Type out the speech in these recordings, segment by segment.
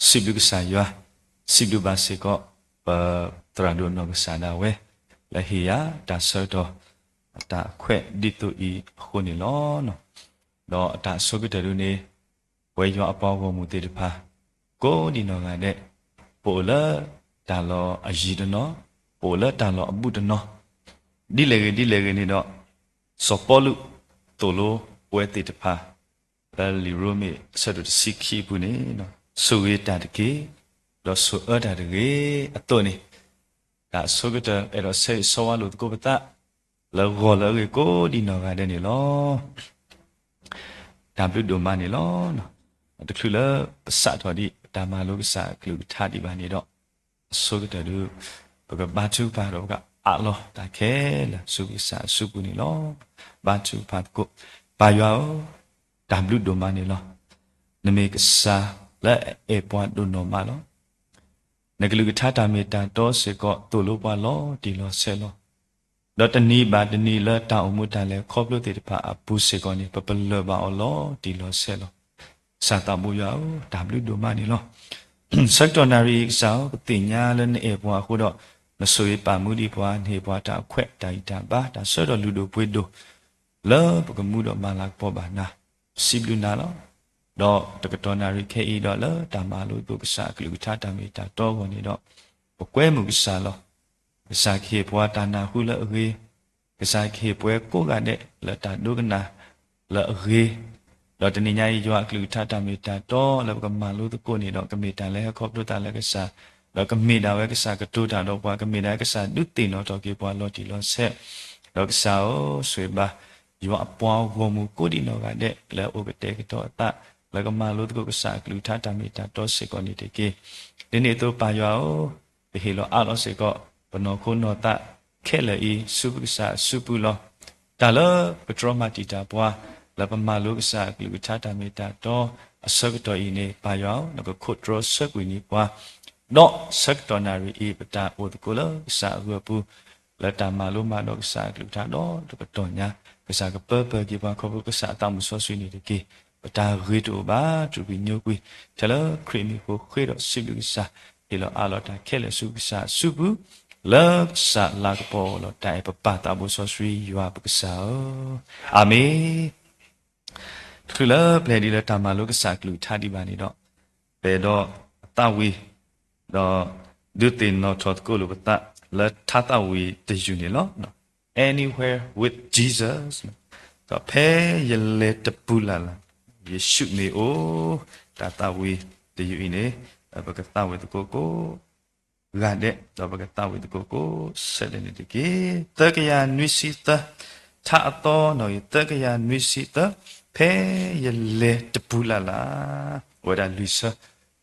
စံးဘျုးကစၢ်ယွၤ, စံးဘျုးဘၣ်စ့ၢ်ကီး ပသရၣ်ဒိၣ်နီၢ်ကစၢ်ဒၣ်ဝဲ လၢဟ့ၣ်ယၤတၢ်ဆၢကတီၢ် အတၢ်ခွဲးဒ်သိးအံၤအဃိန့ၣ်လီၤ. ဒီးအတၢ်ဆိကတၢၢ်ဒ်န့ၣ် ပဝဲယွၤအပှၤဂီၢ်မုၢ်သ့ၣ်တဖၣ် ကိးဒံးနီၢ်ဂၤဒဲး ပအိၣ်လၢတၢ်လီၢ်အယံၤတနီၤ, ပအိၣ်လၢတၢ်လီၢ်အဘူးတနီၤ, ဒ်လဲၣ်ဂ့ၤဒ်လဲၣ်ဂ့ၤန့ၣ်ဒီး စီၤပီလူးသိၣ်လိပဝဲသ့ၣ်တဖၣ် လၢလံာ်ရိမ့ၤအဆၢဒိၣ်တဆံခံအပူၤန့ၣ် ဆိၣ်ဂ့ၤတၢ်တက့ၢ်, ဒီးဆိၣ်အၢတၢ်တဂ့ၤအသိးန့ၣ်, တၢ်အဆိကတၢၢ်အဲၣ်ဒိးဆၢဂ့ၤဆၢဝါလိာ်သကိးပသး လၢဂီၤလၢအဂ့ၤကိးဒံးနီၢ်ဂၤဒဲးန့ၣ်လီၤ. တၢ်ဘျုးဒိၣ်မးန့ၣ်လီၤ. တချုးလၢပစးထီၣ်ဒံးတၢ်မၤလိကစၢ်အကလုၢ်ကထါဒံးဘၣ်န့ၣ်ဒီး အဆိကတၢၢ်ဒုး ပကဘါထုကဖၣ်ဒီးပကအးလီၤတၢ်ခဲလၢာ်ဆူကစၢ်အစုပူၤန့ၣ်လီၤ. ဘါထုကဖၣ်သကိး, ပၢ်ယွၤဧၢ, တၢ်ဘျုးဒိၣ်မးန့ၣ်လီၤ. နမ့ၢ်ကစၢ်လၢအအဲၣ်ပှၤဒိၣ်နီၢ်မးလီၤ. နကလုၢ်ကထါတၢ်မ့ၢ်တၢ်တီစ့ၢ်ကီး သိၣ်လိပှၤလီၤတံၢ်လီၤဆဲးလီၤ. ဒီးတနံၤဘၣ်တနံၤလၢတၢ်အိၣ်မူတၢ်လဲၤခီဖျိသ့ၣ်တဖၣ်အပူၤစ့ၢ်ကီးန့ၣ် ပပလၢၢ်ဘၣ်အီၤလီၤတံၢ်လီၤဆဲးလီၤ. ကစၢ်သးဘိယွၤဧၢ, တၢ်ဘျုးဒိၣ်မးန့ၣ်လီၤ. ဆၢကတီၢ်နၣ်ရံၣ်အံၤကစၢ်ဧၢ, ပသ့ၣ်ညါလၢနအဲၣ်ပှၤအဃိဒီး နဆိၣ်ဂ့ၤပာ်မူဒံးပှၤ, နဟ့ၣ်ပှၤတၢ်အခွဲးတၢ်ဂံၢ်တၢ်ဘါ, တၢ်ဆၢကတီၢ်လုၢ်ဒိၣ်ပှ့ၤဒိၣ် လၢပကမူဒီးမၤလၤကပီၤဘၣ်နၤ, ပစံးဘျုးနၤလီၤ. ဒီးတကတီၢ်နၣ်ရံၣ်ခဲအံၤဒီးလၢတၢ်မၤလိသကိးကစၢ်အကလုၢ်ကထါတၢ်မ့ၢ်တၢ်တီအဂီၢ်န့ၣ်ဒီး ပကွဲမုာ်ကစၢ်လီၤ. ကစၢ်ကဟ့ၣ်ပှၤတၢ်နၢ်ဟူလၢအဂ့ၤ, ကစၢ်ကဟ့ၣ်ပှၤကိးဂၤဒဲးလၢတၢ်ဒိကနၣ်လၢအဂ့ၤ, ဒီးတနံၤညါအံၤယွၤအကလုၢ်ကထါတၢ်မ့ၢ်တၢ်တီလၢပကမၤလိသကိးန့ၣ်ဒီး ကမ့ၢ်တၢ်လၢဟဲခီဖျိသးလၢကစၢ်, ဒီးကမ့ၢ်ဒၣ်ဝဲကစၢ်ကတိၤတၢ်ဒီးပှၤ, ကမ့ၢ်ဒၣ်ကစၢ်ဒုးသ့ၣ်နီၣ်ထီၣ်က့ၤပှၤလီၤတံၢ်လီၤဆဲး, ဒီးကစၢ်ဧၢ, ဆိၣ်ဂ့ၤဘၣ် ယွၤအပှၤဂီၢ်မုၢ်ကိးဒံးနီၢ်ဂၤဒဲး လၢအအိၣ်ကတဲာ်ကတီၤအသး လၢကမၤလိသကိးကစၢ်အကလုၢ်ကထါတၢ်မ့ၢ်တၢ်တီစ့ၢ်ကီးန့ၣ်တက့ၢ်. ဒ်န့ၣ်အသိးပၢ်ယွၤဧၢ, ပဟ့ၣ်လီၤအးလီၤစ့ၢ်ကီး ပနီၢ်ခိနီၢ်သးခဲလၢာ်အံၤ ဆူပကစၢ်အစုပူၤလီၤ. တၢ်လၢပတြီမၤတံာ်တာ်ပှၤ လၢပမၤလိကစၢ်အကလုၢ်ကထါတၢ်မ့ၢ်တၢ်တီ အဆၢကတီၢ်အံၤန့ၣ် ပၢ်ယွၤဧၢ, နကခိးတြီဆၢကွံာ်န့ၢ်ပှၤ ဒီးဆၢကတီၢ်နၣ်ရံၣ်အံၤ ပတၢ်အိၣ်သကိးလၢကစၢ်အဂၢၢ်အပူၤ လၢတၢ်မၤလိမၤဒိးကစၢ်အကလုၢ်ကထါဒီးတကတီၢ်ညါ, ကစၢ်ကပၢပၢၢ်က့ၤပှၤခီဖျိကစၢ်အသးမုၢ်စီဆှံန့ၣ်တက့ၢ်. ပတၢ်ဂ့ၤတအိၣ်ဘၣ် တြူာ်ကွံာ်ညိကွံာ် ထဲလၢခရံာ်မံၤအဃိ ဃ့ဒီးစံးဘျုးကစၢ်, ဟ့ၣ်လီၤအးလီၤတၢ်ခဲလၢာ်ဆူကစၢ်အစုပူၤ, လၢကစၢ်လၤကပီၤအလီၢ်တၢ်အဲၣ်ပပၢ်သးဘိစီဆှံယွၤပကစၢ်ဧၢ, အၤမ့ၣ်. တချုးလၢပျဲၢ်ဒံးလၢတၢ်မၤလိကစၢ်အကလုၢ်ကထါဒံးဘၣ်န့ၣ်ဒီး, ပအဲၣ်ဒိးအသးဝံၤ, ဒီးဒုးသ့ၣ်နီၣ်ထီၣ်သကိးလိာ်ပသး လၢထါသးဝံၤတယုၢ်န့ၣ်လီၤ. Anywhere with Jesus, ဒီးဖဲယလဲၤတပူၤလၢ်လၢ် ယ့ၣ်ၡူးမ့ၢ်အိၣ်, တၢ်သးဝံၤတယုၢ်အံၤန့ၣ်, ပကသးဝံၤသကိးကိးဂၤဒဲး, ဒီးပကသးဝံၤသကိးကိးဆၢဒဲးန့ၣ်တက့ၢ်. သၢကယၤနွံဆံသၢ, ထါအသီနီၣ်ဂံၢ် သၢကယၤနွံဆံသၢ, ဖဲယလဲၤတပူၤလၢ်လၢ်, အဝဲဒၣ်လွံၢ်ဆၢ,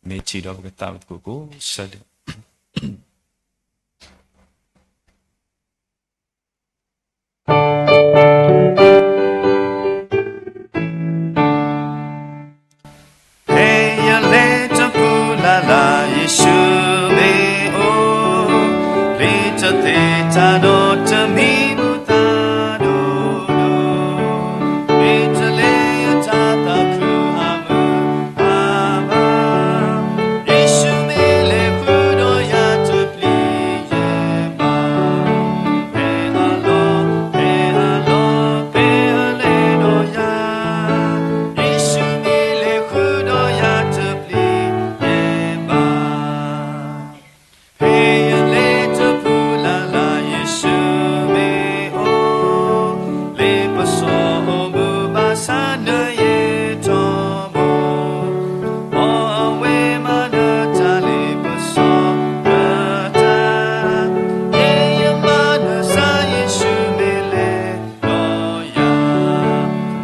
မ့ၢ်ထံၣ်ဒီးပကသးဝံၤသကိးကိးဆၢဒဲး ဖဲယလဲၤတပူၤလၢ်လၢ် ယ့ၣ်ၡူးမ့ၢ်အိၣ်, ပျံၤတသ့တၢ်ဒီးတမံၤမူသးဒိၣ်ဒိၣ်, မ့ၢ်တလဲၤယတၢ်သးခုအမုၢ်အဘၣ်, ယ့ၣ်ၡူးမ့ၢ်လဲၤဃုာ်ဒီးယၤတပျံၤယဲၢ်ဘၣ်. ဖဲအလီၢ်, ဖဲအလီၢ်, ဖဲအလဲၤဒီးယၤ, ယ့ၣ်ၡူးမ့ၢ်လဲၤဃုာ်ဒီးယၤတပျံၤယဲၢ်ဘၣ်. ဖဲယလဲၤတပူၤလၢ်လၢ် ယ့ၣ်ၡူးမ့ၢ်အိၣ်, လ့ပစီအိၣ်မုာ်ဘၣ်ဆၣ်နယဲၢ်ထီဘိ, မ်အဝဲမၤနၢၤတၢ်လ့ပစီနၢၤတၢ်, ယဲယမၤနၢၤစၢ် ယ့ၣ်ၡူးမ့ၢ်လဲၤ ဒီးယၤ,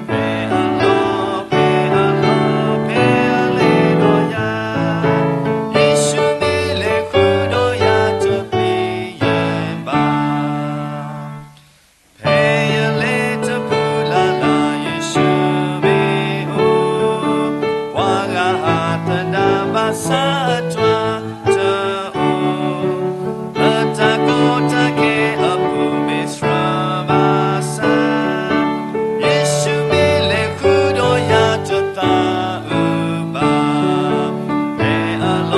ဖဲအလီၢ်, ဖဲအလီၢ်, ဖဲအလဲၤဒီးယၤ, ယ့ၣ်ၡူးမ့ၢ်လဲၤဃုာ်ဒီးယၤတပျံၤယဲၢ်ဘၣ်. ဖဲယလဲၤတပူၤလၢ်လၢ် ယ့ၣ်ၡူးမ့ၢ်အိၣ်, ပှၤဂၤအသဒၣ်ဘၣ်ဆၣ်အတြၢ်တအိၣ်, လၢတၢ်ကီတၢ်ခဲအပူၤမ့ၢ်ဆှၢဘၣ်ဆၣ်, ယ့ၣ်ၡူးမ့ၢ်လဲၤဃုာ်ဒီးယၤတသးအုးဘၣ်. ဖဲအလီၢ်,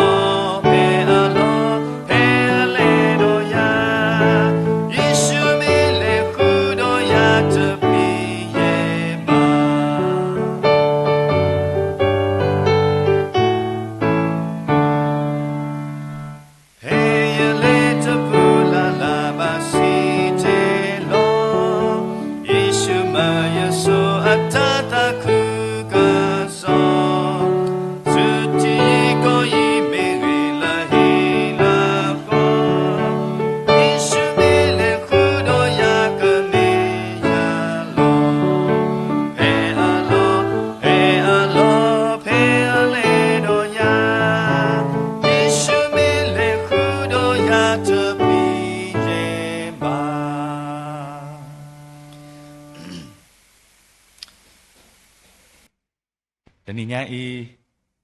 ညါအံၤ,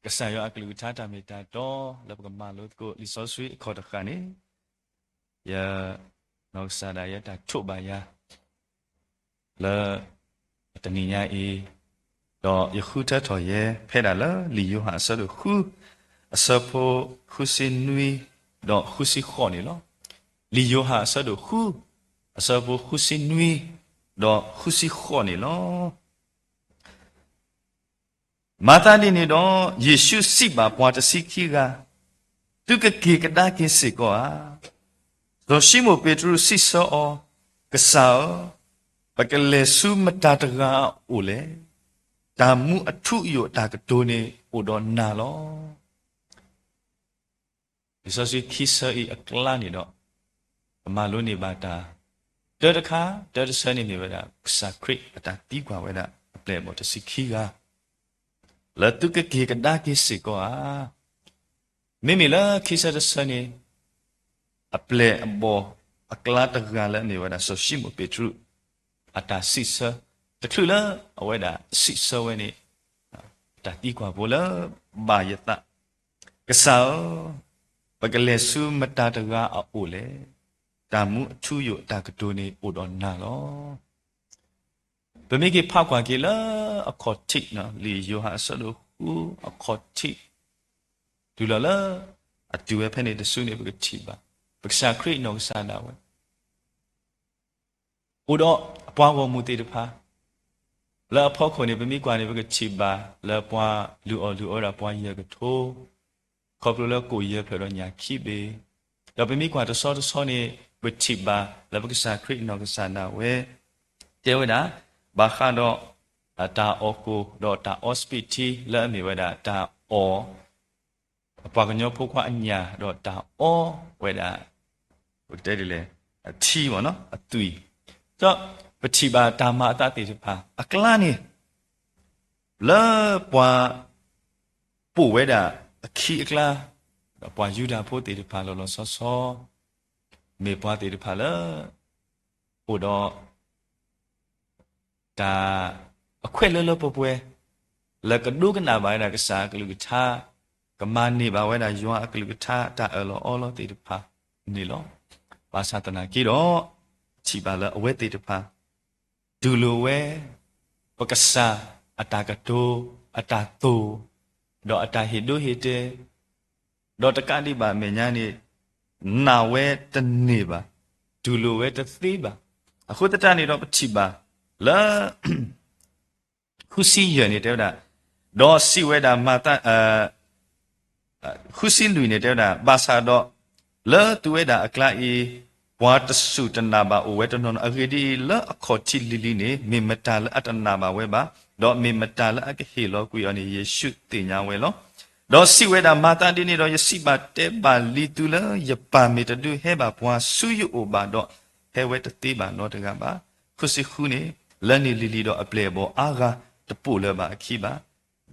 ကစၢ်ယွၤအကလုၢ်ကထါတၢ်မ့ၢ်တၢ်တီ လၢပကမၤလိသကိးလံာ်စီဆှံအခီၣ်တဃၣ်န့ၣ်, ယနီၢ်ကစၢ်ဒၣ်ယဲတၢ်ထိးဘၣ်ယၤ လၢတနံၤညါအံၤ, ဒီးယဃုထၢထီၣ်ယဲဖဲဒၣ်လၢလံာ်ယိၤဟၣ်အဆၢဒိၣ်ဃု, အဆၢဖိဃုဆံနွံ, ဒီးဃုဆံဃိးန့ၣ်လီၤ. လံာ်ယိၤဟၣ်အဆၢဒိၣ်ဃု, အဆၢဖိဃုဆံနွံ, ဒီးဃုဆံဃိးန့ၣ်လီၤ. မၤသးဒ်န့ၣ်ဒီး, ယ့ၣ်ၡူးစံးဘၣ်ပှၤတဆံခံဂၤ, သုကက့ၤကဒါက့ၤစ့ၢ်ကီးဧါ. စီၤၡံမိၣ်ပ့းတရူးစံးဆၢအီၤ, ကစၢ်ဧၢ, ပကလဲၤဆူမတၤတဂၤအအိၣ်လဲၣ်. တၢ်မူအထူအယိာ်အတၢ်ကတိၤန့ၣ်အိၣ်ဒီးနၤလီၤ. လံာ်စီဆှံခံဆၢအံၤအကျါန့ၣ်ဒီး, ပမၤလိန့ၢ်ဘၣ်တၢ်, တၢတခါ, တၢတဆၢန့ၣ်မ့ၢ်ဝဲဒၣ် ကစၢ်ခရံာ်အတၢ်သံကွၢ်ဝဲဒၣ်အပျဲၢ်အဘီၣ်တဆံခံဂၤ, လၢသုကက့ၤကဒါက့ၤစ့ၢ်ကီးဧါ. မ့မ့ၢ်လၢခံဆၢတဆၢန့ၣ်, အပျဲၢ်အဘီၣ်အကျါတဂၤလၢအမ့ၢ်ဝဲဒၣ်စီၤၡံမိၣ်ပ့းတရူး, အတၢ်စံးဆၢ, တချုးလၢအဝဲဒၣ်စံးဆၢဝဲန့ၣ်, တၢ်သံကွၢ်ဖိလၢဘၣ်ယသး, ကစၢ်ဧၢ, ပကလဲၤဆူမတၤတဂၤအအိၣ်လဲၣ်. တၢ်မူအထူအယိာ်အတၢ်ကတိၤန့ၣ်အိၣ်ဒီးနၤလီၤ. ပမ့ၢ်က့ၤဖးကွၢ်က့ၤလၢအခီၣ်ထံး, လံာ်ယိၤဟၣ်အဆၢဒိၣ်ဃုအခီၣ်ထံး, တုၤလီၤလၢအတုၤဝဲဖဲန့ၣ်တစုန့ၣ် ပကထံၣ်ဘၣ်, ပကစၢ်ခရံာ်နီၢ်ကစၢ်ဒၣ်ဝဲ အိၣ်ဒီးအပှၤဂီၢ်မုၢ်သ့ၣ်တဖၣ်, လၢအဖီခိၣ်န့ၣ် ပမ့ၢ်ကွၢ်န့ၣ် ပကထံၣ်ဘၣ်လၢပှၤလုၢ်အီၣ်လုၢ်အီဒၣ်ပှၤယဲၢ်ကထိ, ခီဖျိလၢကိၣ်ယဲၢ်ဖျၢၣ်ဒီးညၣ်ခံဘ့ၣ်, ဒီးပမ့ၢ်ကွၢ်တဆီတဆီန့ၣ် ပထံၣ်ဘၣ်လၢပကစၢ်ခရံာ်နီၢ်ကစၢ်ဒၣ်ဝဲ တဲဝဲဒၣ်, ဘၣ်ဃးဒီး တၢ်အီၣ်ကိၣ်ဒီးတၢ်အီစပံးထံ လၢအမ့ၢ်ဝဲဒၣ်တၢ်အီၣ် အပှၤကညီဖိခွါအညၣ် ဒီးတၢ်အီဝဲဒၣ် ပကတဲဒ်လဲၣ်, အထံမ့ၢ်နီၤ အသွံၣ်, ဒီးပထံၣ်ဘၣ်တၢ်မၤအသးသ့ၣ်တဖၣ်အကျါန့ၣ်, လၢပှၤပိာ်ဝဲဒၣ်အခံအကျါ, ဒီးပှၤယူဒၤဖိသ့ၣ်တဖၣ်လီၤလီၤဆီဆီ, မ့ၢ်ပှၤသ့ၣ်တဖၣ်လၢ အိၣ်ဒီး တၢ်အခွဲးလၢလၢပှဲၤပှဲၤ, လၢကဒိကနၣ်ဘၣ်ဝဲဒၣ်ကစၢ်အကလုၢ်ကထါ, ကမၤန့ၢ်ဘၣ်ဝဲဒၣ်ယွၤအကလုၢ်ကထါ တၢ်အၢၣ်လီၤအီလီၤသ့ၣ်တဖၣ်န့ၣ်လီၤ. ဘၣ်ဆၣ်သနာ်က့ဒီး, ထံၣ်ဘၣ်လၢအဝဲသ့ၣ်တဖၣ် တူၢ်လိာ်ဝဲ ပကစၢ်အတၢ်ကတိၤ, အတၢ်သိၣ်, ဒီးအတၢ်ဟ့ၣ်ဒိဟ့ၣ်တဲ, ဒီးတကးဒံးဘၣ်အမဲာ်ညါန့ၣ် နာ်ဝဲတန့ၢ်ဘၣ်, တူၢ်လိာ်ဝဲတသ့ဘၣ်. အဃိသတးန့ၣ်ဒီးပထံၣ်ဘၣ်လၢ ဃုဆံယဲၢ်န့ၣ်တဲဝဲဒၣ်, ဒီးစံးဝဲဒၣ်မၤသး, ဃုဆံလွံၢ်န့ၣ်တဲဝဲဒၣ်, ဘၣ်ဆၣ်ဒီး လၢသုဝဲဒၣ်အကျါအံၤ, ပှၤတစူၢ်တနာ်ဘၣ်အိၣ်ဝဲတနီၤနီၤ, အဂ့ၢ်ဒ်အံၤ, လၢအခီၣ်ထံးလံၤလံၤန့ၣ် မ့ၢ်မတၤလၢအတနာ်ဘၣ်ဝဲဘၣ်, ဒီးမ့ၢ်မတၤလၢအကဟ့ၣ်လီၤကွံာ်အီၤန့ၣ် ယ့ၣ်ၡူးသ့ၣ်ညါဝဲလီၤ. ဒီးစံးဝဲဒၣ်, မၤသးဒ်န့ၣ်ဒီး ယစံးဘၣ်တဲဘၣ်လံသုလၢ ယပၢ်မ့ၢ်တဒုးဟဲဘၣ်ပှၤဆူယအိၣ်ဘၣ်ဒီး, ဟဲဝဲတသ့ဘၣ်နီတဂၤဘၣ်. ဃုဆံဃုန့ၣ်, လၢန့ၣ်လံၤလံၤဒီးအပျဲၢ်အဘီၣ်အါဂၤတပိာ်လၢၤဘၣ်အခံဘၣ်,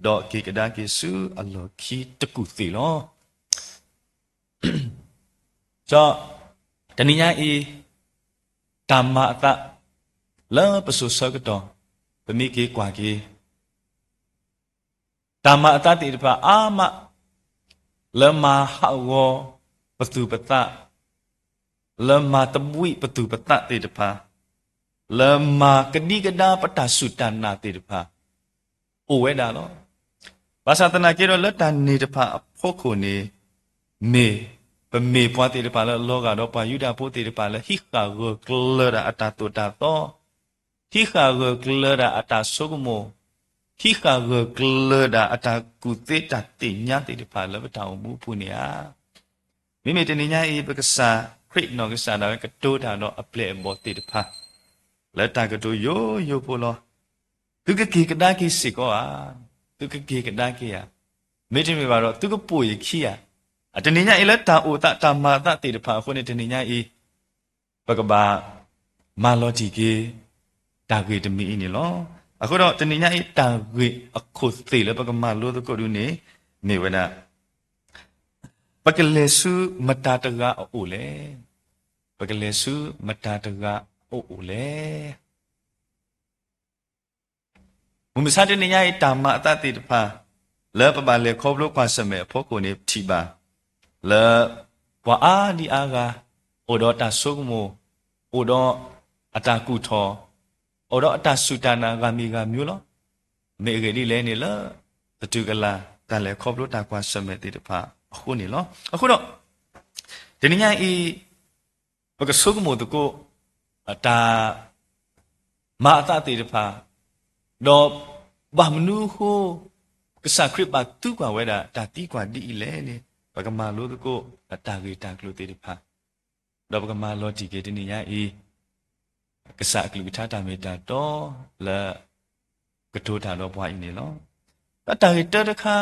ဒီးက့ၤကဒါက့ၤဆူအလီၢ်ခံတကူၣ်သ့ၣ်လီၤ. ဒီးတနံၤညါအံၤ, တၢ်မၤအသး လၢပစိၤဆၢကတီၢ်, ပမ့ၢ်က့ၤကွၢ်က့ၤ တၢ်မၤအသးသ့ၣ်တဖၣ်အါမး, လၢမၤဟးဂီၤပသူၣ်ပသး, လၢမၤသဘှံးပသူၣ်ပသးသ့ၣ်တဖၣ်, လၢမၤကဒံကဒါပတၢ်စူၢ်တၢ်နာ်သ့ၣ်တဖၣ်, အိၣ်ဝဲဒၣ်လီၤ. ဘၣ်ဆၣ်သနာ်က့ဒီး လၢတၢ်န့ၣ်တဖၣ်အဖီခိၣ်န့ၣ်, မ့ၢ်ပမ့ၢ်ပှၤသ့ၣ်တဖၣ်လၢအလီၤဂာ်ဒီးပှၤယူဒၤဖိသ့ၣ်တဖၣ်လၢဟံးဃာ်ဂၢၢ်ကျၢၤဒၣ်အတၢ်သိၣ်တၢ်သီ, ဟံးဃာ်ဂၢၢ်ကျၢၤဒၣ်အတၢ်ဆိကမိၣ်, ဟံးဃာ်ဂၢၢ်ကျၢၤဒၣ်အတၢ်ကူၣ်သ့တၢ်သ့ၣ်ညါသ့ၣ်တဖၣ်လၢပတၢ်အိၣ်မူအပူၤန့ၣ်ဧါ. မ့မ့ၢ်တနံၤညါအံၤ ပကစၢ်ခရံာ်နီၢ်ကစၢ်ဒၣ်ဝဲကတိၤတၢ်ဒီးအပျဲၢ်အဘီၣ်သ့ၣ်တဖၣ် လၢတၢ်ကတိၤယိယိဖိလီၤ. သုကက့ၤကဒါက့ၤစ့ၢ်ကီးဧါ. သုကက့ၤကဒါက့ၤဧါ. မ့တမ့ၢ်ဘၣ်ဒီး သုကပိာ်ယခံဧါ. အတနံၤညါအံၤလၢတၢ်အိၣ်သးတၢ်မၤအသးသ့ၣ်တဖၣ်အဃိန့ၣ် တနံၤညါအံၤ ပကဘၣ်မၤလီၤတံၢ်က့ၤ တၢ်ဂ့ၢ်တမံၤအံၤန့ၣ်လီၤ. အဃိဒီးတနံၤညါအံၤ တၢ်ဂ့ၢ်အခိၣ်သ့ၣ်လၢပကမၤလိသကိးဒုန့ၣ် မ့ၢ်ဝဲဒၣ် ပကလဲၤဆူမတၤတဂၤအအိၣ်လဲၣ်. ပကလဲၤဆူမတၤတဂၤအအိၣ်လဲၣ်. မုၢ်မဆါတနံၤညါအံၤ တၢ်မၤအသးသ့ၣ်တဖၣ် လၢပဘၣ်လဲၤခီဖျိကွၢ်ဆၢၣ်မဲာ်အဖီခိၣ်န့ၣ် ပထံၣ်ဘၣ် လၢ ပှၤအါဒံအါဂၤ အိၣ်ဒီးတၢ်ဆိကမိၣ်, အိၣ်ဒီးအတၢ်ကူၣ်ထီၣ်, အိၣ်ဒီးအတၢ်စူၢ်တၢ်နာ်ဂၤမံၤဂၤမံၤလီၤ. မ့ၢ်အဂ့ၢ်ဒ်လဲၣ်န့ၣ် လၢသတူၢ်ကလာ် တၢ်လဲၤခီဖျိတၢ်ကွၢ်ဆၢၣ်မဲာ်သ့ၣ်တဖၣ်အဃိန့ၣ်လီၤ. အဃိဒီး တနံၤညါအံၤ ပကဆိကမိၣ်သကိး တၢ်မၤအသးသ့ၣ်တဖၣ်, ဒီးဘၣ်မနုၤအဃိ ကစၢ်ခရံာ်ဘၣ်သံကွၢ်ဝဲဒၣ် တၢ်သံကွၢ်ဒ်အံၤလဲၣ်န့ၣ် ပကမၤလိသကိး တၢ်ဂ့ၢ်တၢ်ကျိၤသ့ၣ်တဖၣ်, ဒီးပကမၤလီၤတံၢ်က့ၤတနံၤညါအံၤ ကစၢ်အကလုၢ်ကထါတၢ်မ့ၢ်တၢ်တီလၢ ကတိၤတၢ်ဒီးပှၤအံၤန့ၣ်လီၤ. ဒီးတၢ်ဂ့ၢ်တၢတခါ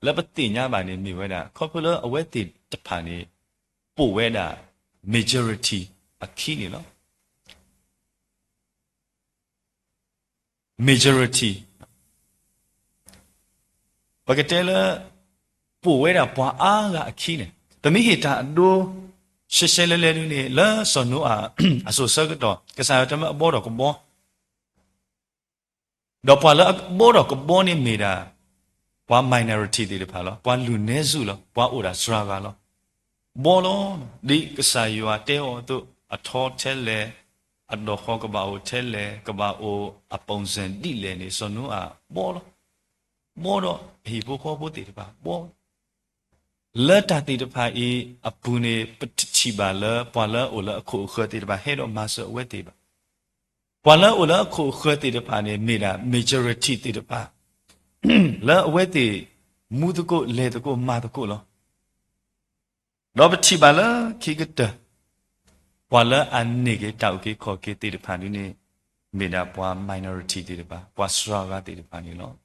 လၢပသ့ၣ်ညါဘၣ်န့ၣ်မ့ၢ်ဝဲဒၣ် ခီဖျိလၢအဝဲသ့ၣ်တဖၣ်န့ၣ် ပိာ်ဝဲဒၣ် majority အခံန့ၣ်လီၤ. majority ပကတဲလၢ ပိာ်ဝဲဒၣ်ပှၤအါဂၤအခံန့ၣ် ပမ့ၢ်ဟ့ၣ်တၢ်အဒိ ရှဲရှဲလဲလဲဒုန့ၣ် လၢစီၤနိအၤအစိၤဆၢကတီၢ် ကစၢ်ယွၤတမၢအဘီဒီးကဘီ ဒီးပှၤလၢအဘီဒီးကဘီန့ၣ်မ့ၢ်ဒၣ် ပှၤ minority သ့ၣ်တဖၣ်လီၤ. ပှၤလူၤနဲၣ်စူၣ်လီၤ. ပှၤအိၣ်ဒၣ်စှၤဂၤလီၤ. ဘီလီၤ. ဒ်ကစၢ်ယွၤတဲအီၤအသိး အထီထဲလဲၣ်, အဒီၣ်ဃီကဘၣ်အိၣ်ထဲလဲၣ်, ကဘၣ်အိၣ်အ ပုံစံ ဒ်လဲၣ်န့ၣ် စီၤနိအၤဘီလီၤ. ဘီဒီးအဟံၣ်ဖိဃီဖိသ့ၣ်တဖၣ်ဘီ လၢတၢ်သ့ၣ်တဖၣ်အံၤအပူၤန့ၣ် ပတထံၣ်ဘၣ်လၢပှၤလၢအအိၣ်လၢအခိၣ်အဃၢၤသ့ၣ်တဖၣ်ဟဲဒီးမၤစၢၤအဝဲသ့ၣ်ဘၣ်. ပှၤလၢအအိၣ်လၢအခိၣ်အဃၢၤသ့ၣ်တဖၣ်န့ၣ် မ့ၢ်ဒၣ် majority သ့ၣ်တဖၣ် လၢအဝဲသ့ၣ်မူသကိးလဲၤသကိးမၤသကိးလီၤ. ဒီးပထံၣ်ဘၣ်လၢခံကတၢၢ် ပှၤလၢအန့ၢ်က့ၤတၢ်အုၣ်က့ၤခီၣ်က့ၤသ့ၣ်တဖၣ်ဒ်န့ၣ် မ့ၢ်ဒၣ်ပှၤ minority သ့ၣ်တဖၣ် ပှၤစှၤဂၤသ့ၣ်တဖၣ်န့ၣ်လီၤ.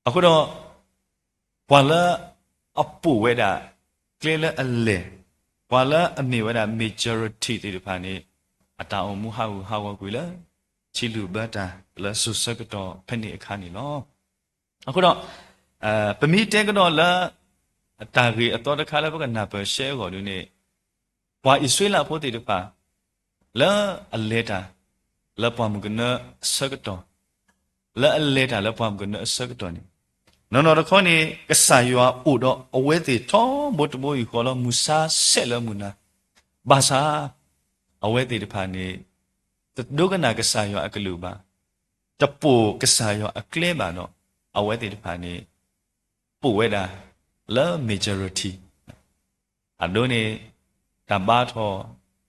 အဃိဒီး ပှၤလၢအပိာ်ဝဲဒၣ် ကျဲလၢအလဲၢ်, ပှၤလၢအမ့ၢ်ဝဲဒၣ် majority သ့ၣ်တဖၣ်န့ၣ် အတၢ်အိၣ်မူဟးဂူာ်ဟးဂီၤကွံာ်လၢ ထံလုၢ်ဘၢတၢ်လၢစိၤဆၢကတီၢ်ဖဲန့ၣ်အခါန့ၣ်လီၤ. အဃိဒီး ပမ့ၢ်တဲကဒီးလၢ တၢ်ဂ့ၢ်အသီတခါလၢပကနၢ်ပၢၢ်ရှဲအဂီၢ်ဒ်န့ၣ် ပှၤအံၣ်စရ့လးဖိသ့ၣ်တဖၣ် လၢအလဲၤတၢ် လၢပှၢ်မုၢ်ကနၢအဆၢကတီၢ်, လၢအလဲၤတၢ်လၢပှၢ်မုၢ်ကနၢအဆၢကတီၢ်န့ၣ် နီၢ်နီၢ်တခီန့ၣ် ကစၢ်ယွၤအိၣ်ဒီးအဝဲသ့ၣ်ထီဘိတဘိယူၢ်ဃီလီၤ မုၢ်ဆါဆဲးလၢမုၢ်နၤ, ဘၣ်ဆၣ် အဝဲသ့ၣ်တဖၣ်န့ၣ် တဒိကနၣ်ကစၢ်ယွၤအကလုၢ်ဘၣ်, တပိာ်ကစၢ်ယွၤအကျဲဘၣ်ဒီး အဝဲသ့ၣ်တဖၣ်န့ၣ် ပိာ်ဝဲဒၣ်လၢ majority အဒိန့ၣ် တၢ်ဘါထီၣ်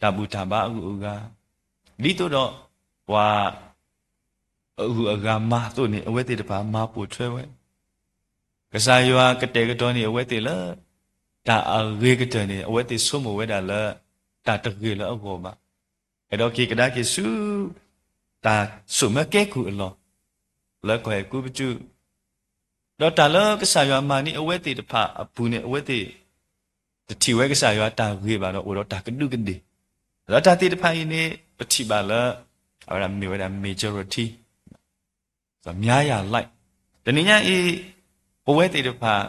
တၢ်ဘူၣ်တၢ်ဘါအဂုၤအဂၤ, ဒ်သိးဒီး ပှၤ အဂုၤအဂၤမၤအသိးန့ၣ် အဝဲသ့ၣ်တဖၣ်မၤပိာ်ထွဲဝဲ, ကစၢ်ယွၤကတဲာ်ကတီၤန့ၢ်အဝဲသ့ၣ်လၢ တၢ်အဂ့ၤကတၢၢ်န့ၣ် အဝဲသ့ၣ်ဆိကမိၣ်ဝဲဒၣ်လၢ တၢ်တဂ့ၤလၢအဂီၢ်ဘၣ်, အဲၣ်ဒိးက့ၤကဒါက့ၤဆူ တၢ်ဆိၣ်မၢကဲကုၢ်အလီၢ် လၢကီၢ်အဲၤကူပတူး, ဒီးတၢ်လၢကစၢ်ယွၤမၤန့ၢ်အဝဲသ့ၣ်တဖၣ်အပူၤန့ၣ် အဝဲသ့ၣ် တထံၣ်ဝဲကစၢ်ယွၤတၢ်ဂ့ၤဘၣ်ဒီးအိၣ်ဒီးတၢ်ကဒူးကဒ့ၢ်, ဒီးတၢ်သ့ၣ်တဖၣ်အံၤန့ၣ် ပထံၣ်ဘၣ်လၢ အဝဲဒၣ်မ့ၢ်ဝဲဒၣ် majority များရာလိုက်, တနံၤညါအံၤ ပဝဲသ့ၣ်တဖၣ်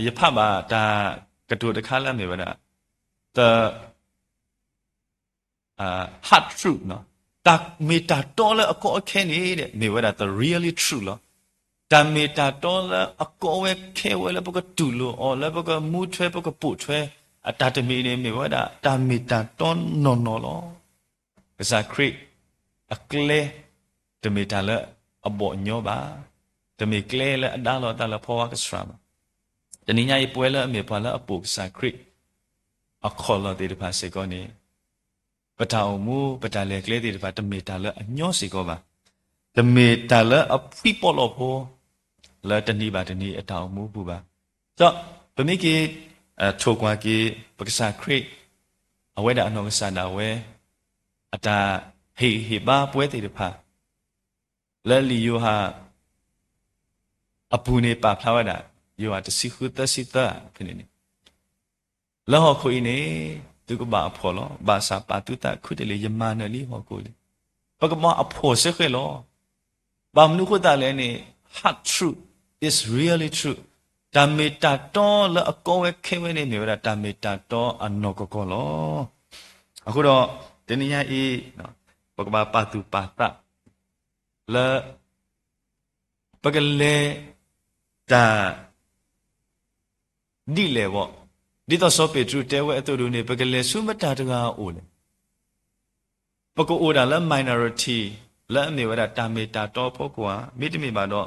ယဖးဘၣ်တၢ်ကတိၤတခါလၢအမ့ၢ်ဝဲဒၣ် the hard truth တၢ်မ့ၢ်တၢ်တီလၢအကီအခဲန့ၣ် မ့ၢ်ဝဲဒၣ် the really truth လီၤ. တၢ်မ့ၢ်တၢ်တီလၢအကီဝဲခဲဝဲလၢပကတူၢ်လိာ်အီၤ လၢပကမူထွဲ ပကပိာ်ထွဲ အတၢ်တမံၤန့ၣ် မ့ၢ်ဝဲဒၣ် တၢ်မ့ၢ်တၢ်တီနီၢ်နီၢ်လီၤ. ကစၢ်ခရံာ်အကျဲ တမ့ၢ်တၢ်လၢအဘီၣ်ညီဘၣ်, တမ့ၢ်ကျဲလၢအဒါလီၤအသးလၢဖီဝါကစှၤဘၣ်. တနံၤညါအံၤ ပဝဲလၢအမ့ၢ်ပှၤလၢအပိာ်ကစၢ်ခရံာ် အခီၣ်လီၢ်သ့ၣ်တဖၣ်စ့ၢ်ကီးန့ၣ် ပတၢ်အိၣ်မူ ပတၢ်လဲၤကျဲသ့ၣ်တဖၣ် တမ့ၢ်တၢ်လၢအညီစ့ၢ်ကီးဘၣ်. တမ့ၢ်တၢ်လၢအဖှံပီၣ်လီၢ်ဖိ လၢတနံၤဘၣ်တနံၤအတၢ်အိၣ်မူအပူၤဘၣ်. ဒီးပမ့ၢ်က့ၤ ထိၣ်ကွၢ်က့ၤ ပကစၢ်ခရံာ် အဝဲဒၣ်အနီၢ်ကစၢ်ဒၣ်ဝဲ အတၢ်ဟ့ၣ်ဂံၢ်ဟ့ၣ်ဘါပဝဲသ့ၣ်တဖၣ် လၢလံာ်ယိၤဟၣ် အပူၤန့ၣ် ပာ်ဖျါဝဲဒၣ် ယိၤဟၣ်တဆံဃုသၢဆံသၢဖဲန့ၣ်န့ၣ် လၢဟီၣ်ခိၣ်အံၤန့ၣ် သုကဘၣ်အဖှီၣ်လီၤ. ဘၣ်ဆၣ်ပာ်သုသးခုတလ့ၢ် ယမၤနၢၤလံဟီၣ်ခိၣ်လံ. ပကဘၣ်အဖှီၣ်စ့ၢ်ကီးလီၤ. ဘၣ်မနုၤဃိသတးလဲၣ်န့ၣ် hard truth is really true. တၢ်မ့ၢ်တၢ်တီလၢအကီဝဲခဲဝဲန့ၣ် မ့ၢ်ဝဲဒၣ်တၢ်မ့ၢ်တၢ်တီအနီၢ်ကီၢ်ကီၢ်လီၤ. အဃိဒီး တနံၤညါအံၤ ပကဘၣ်ပာ်သူၣ်ပာ်သး လၢ ပကလဲၤတၢ်ဒ်လဲၣ်ဘၣ်. ဒ်သိးစီၤပ့းတရူးတဲဝဲအသိးဒ်န့ၣ် ပကလဲၤဆူမတၤတဂၤအအိၣ်လဲၣ်. ပကအိၣ်ဒၣ်လၢ minority လၢအမ့ၢ်ဝဲဒၣ်တၢ်မ့ၢ်တၢ်တီအဖီခိၣ်ဧါ, မ့တမ့ၢ်ဘၣ်ဒီး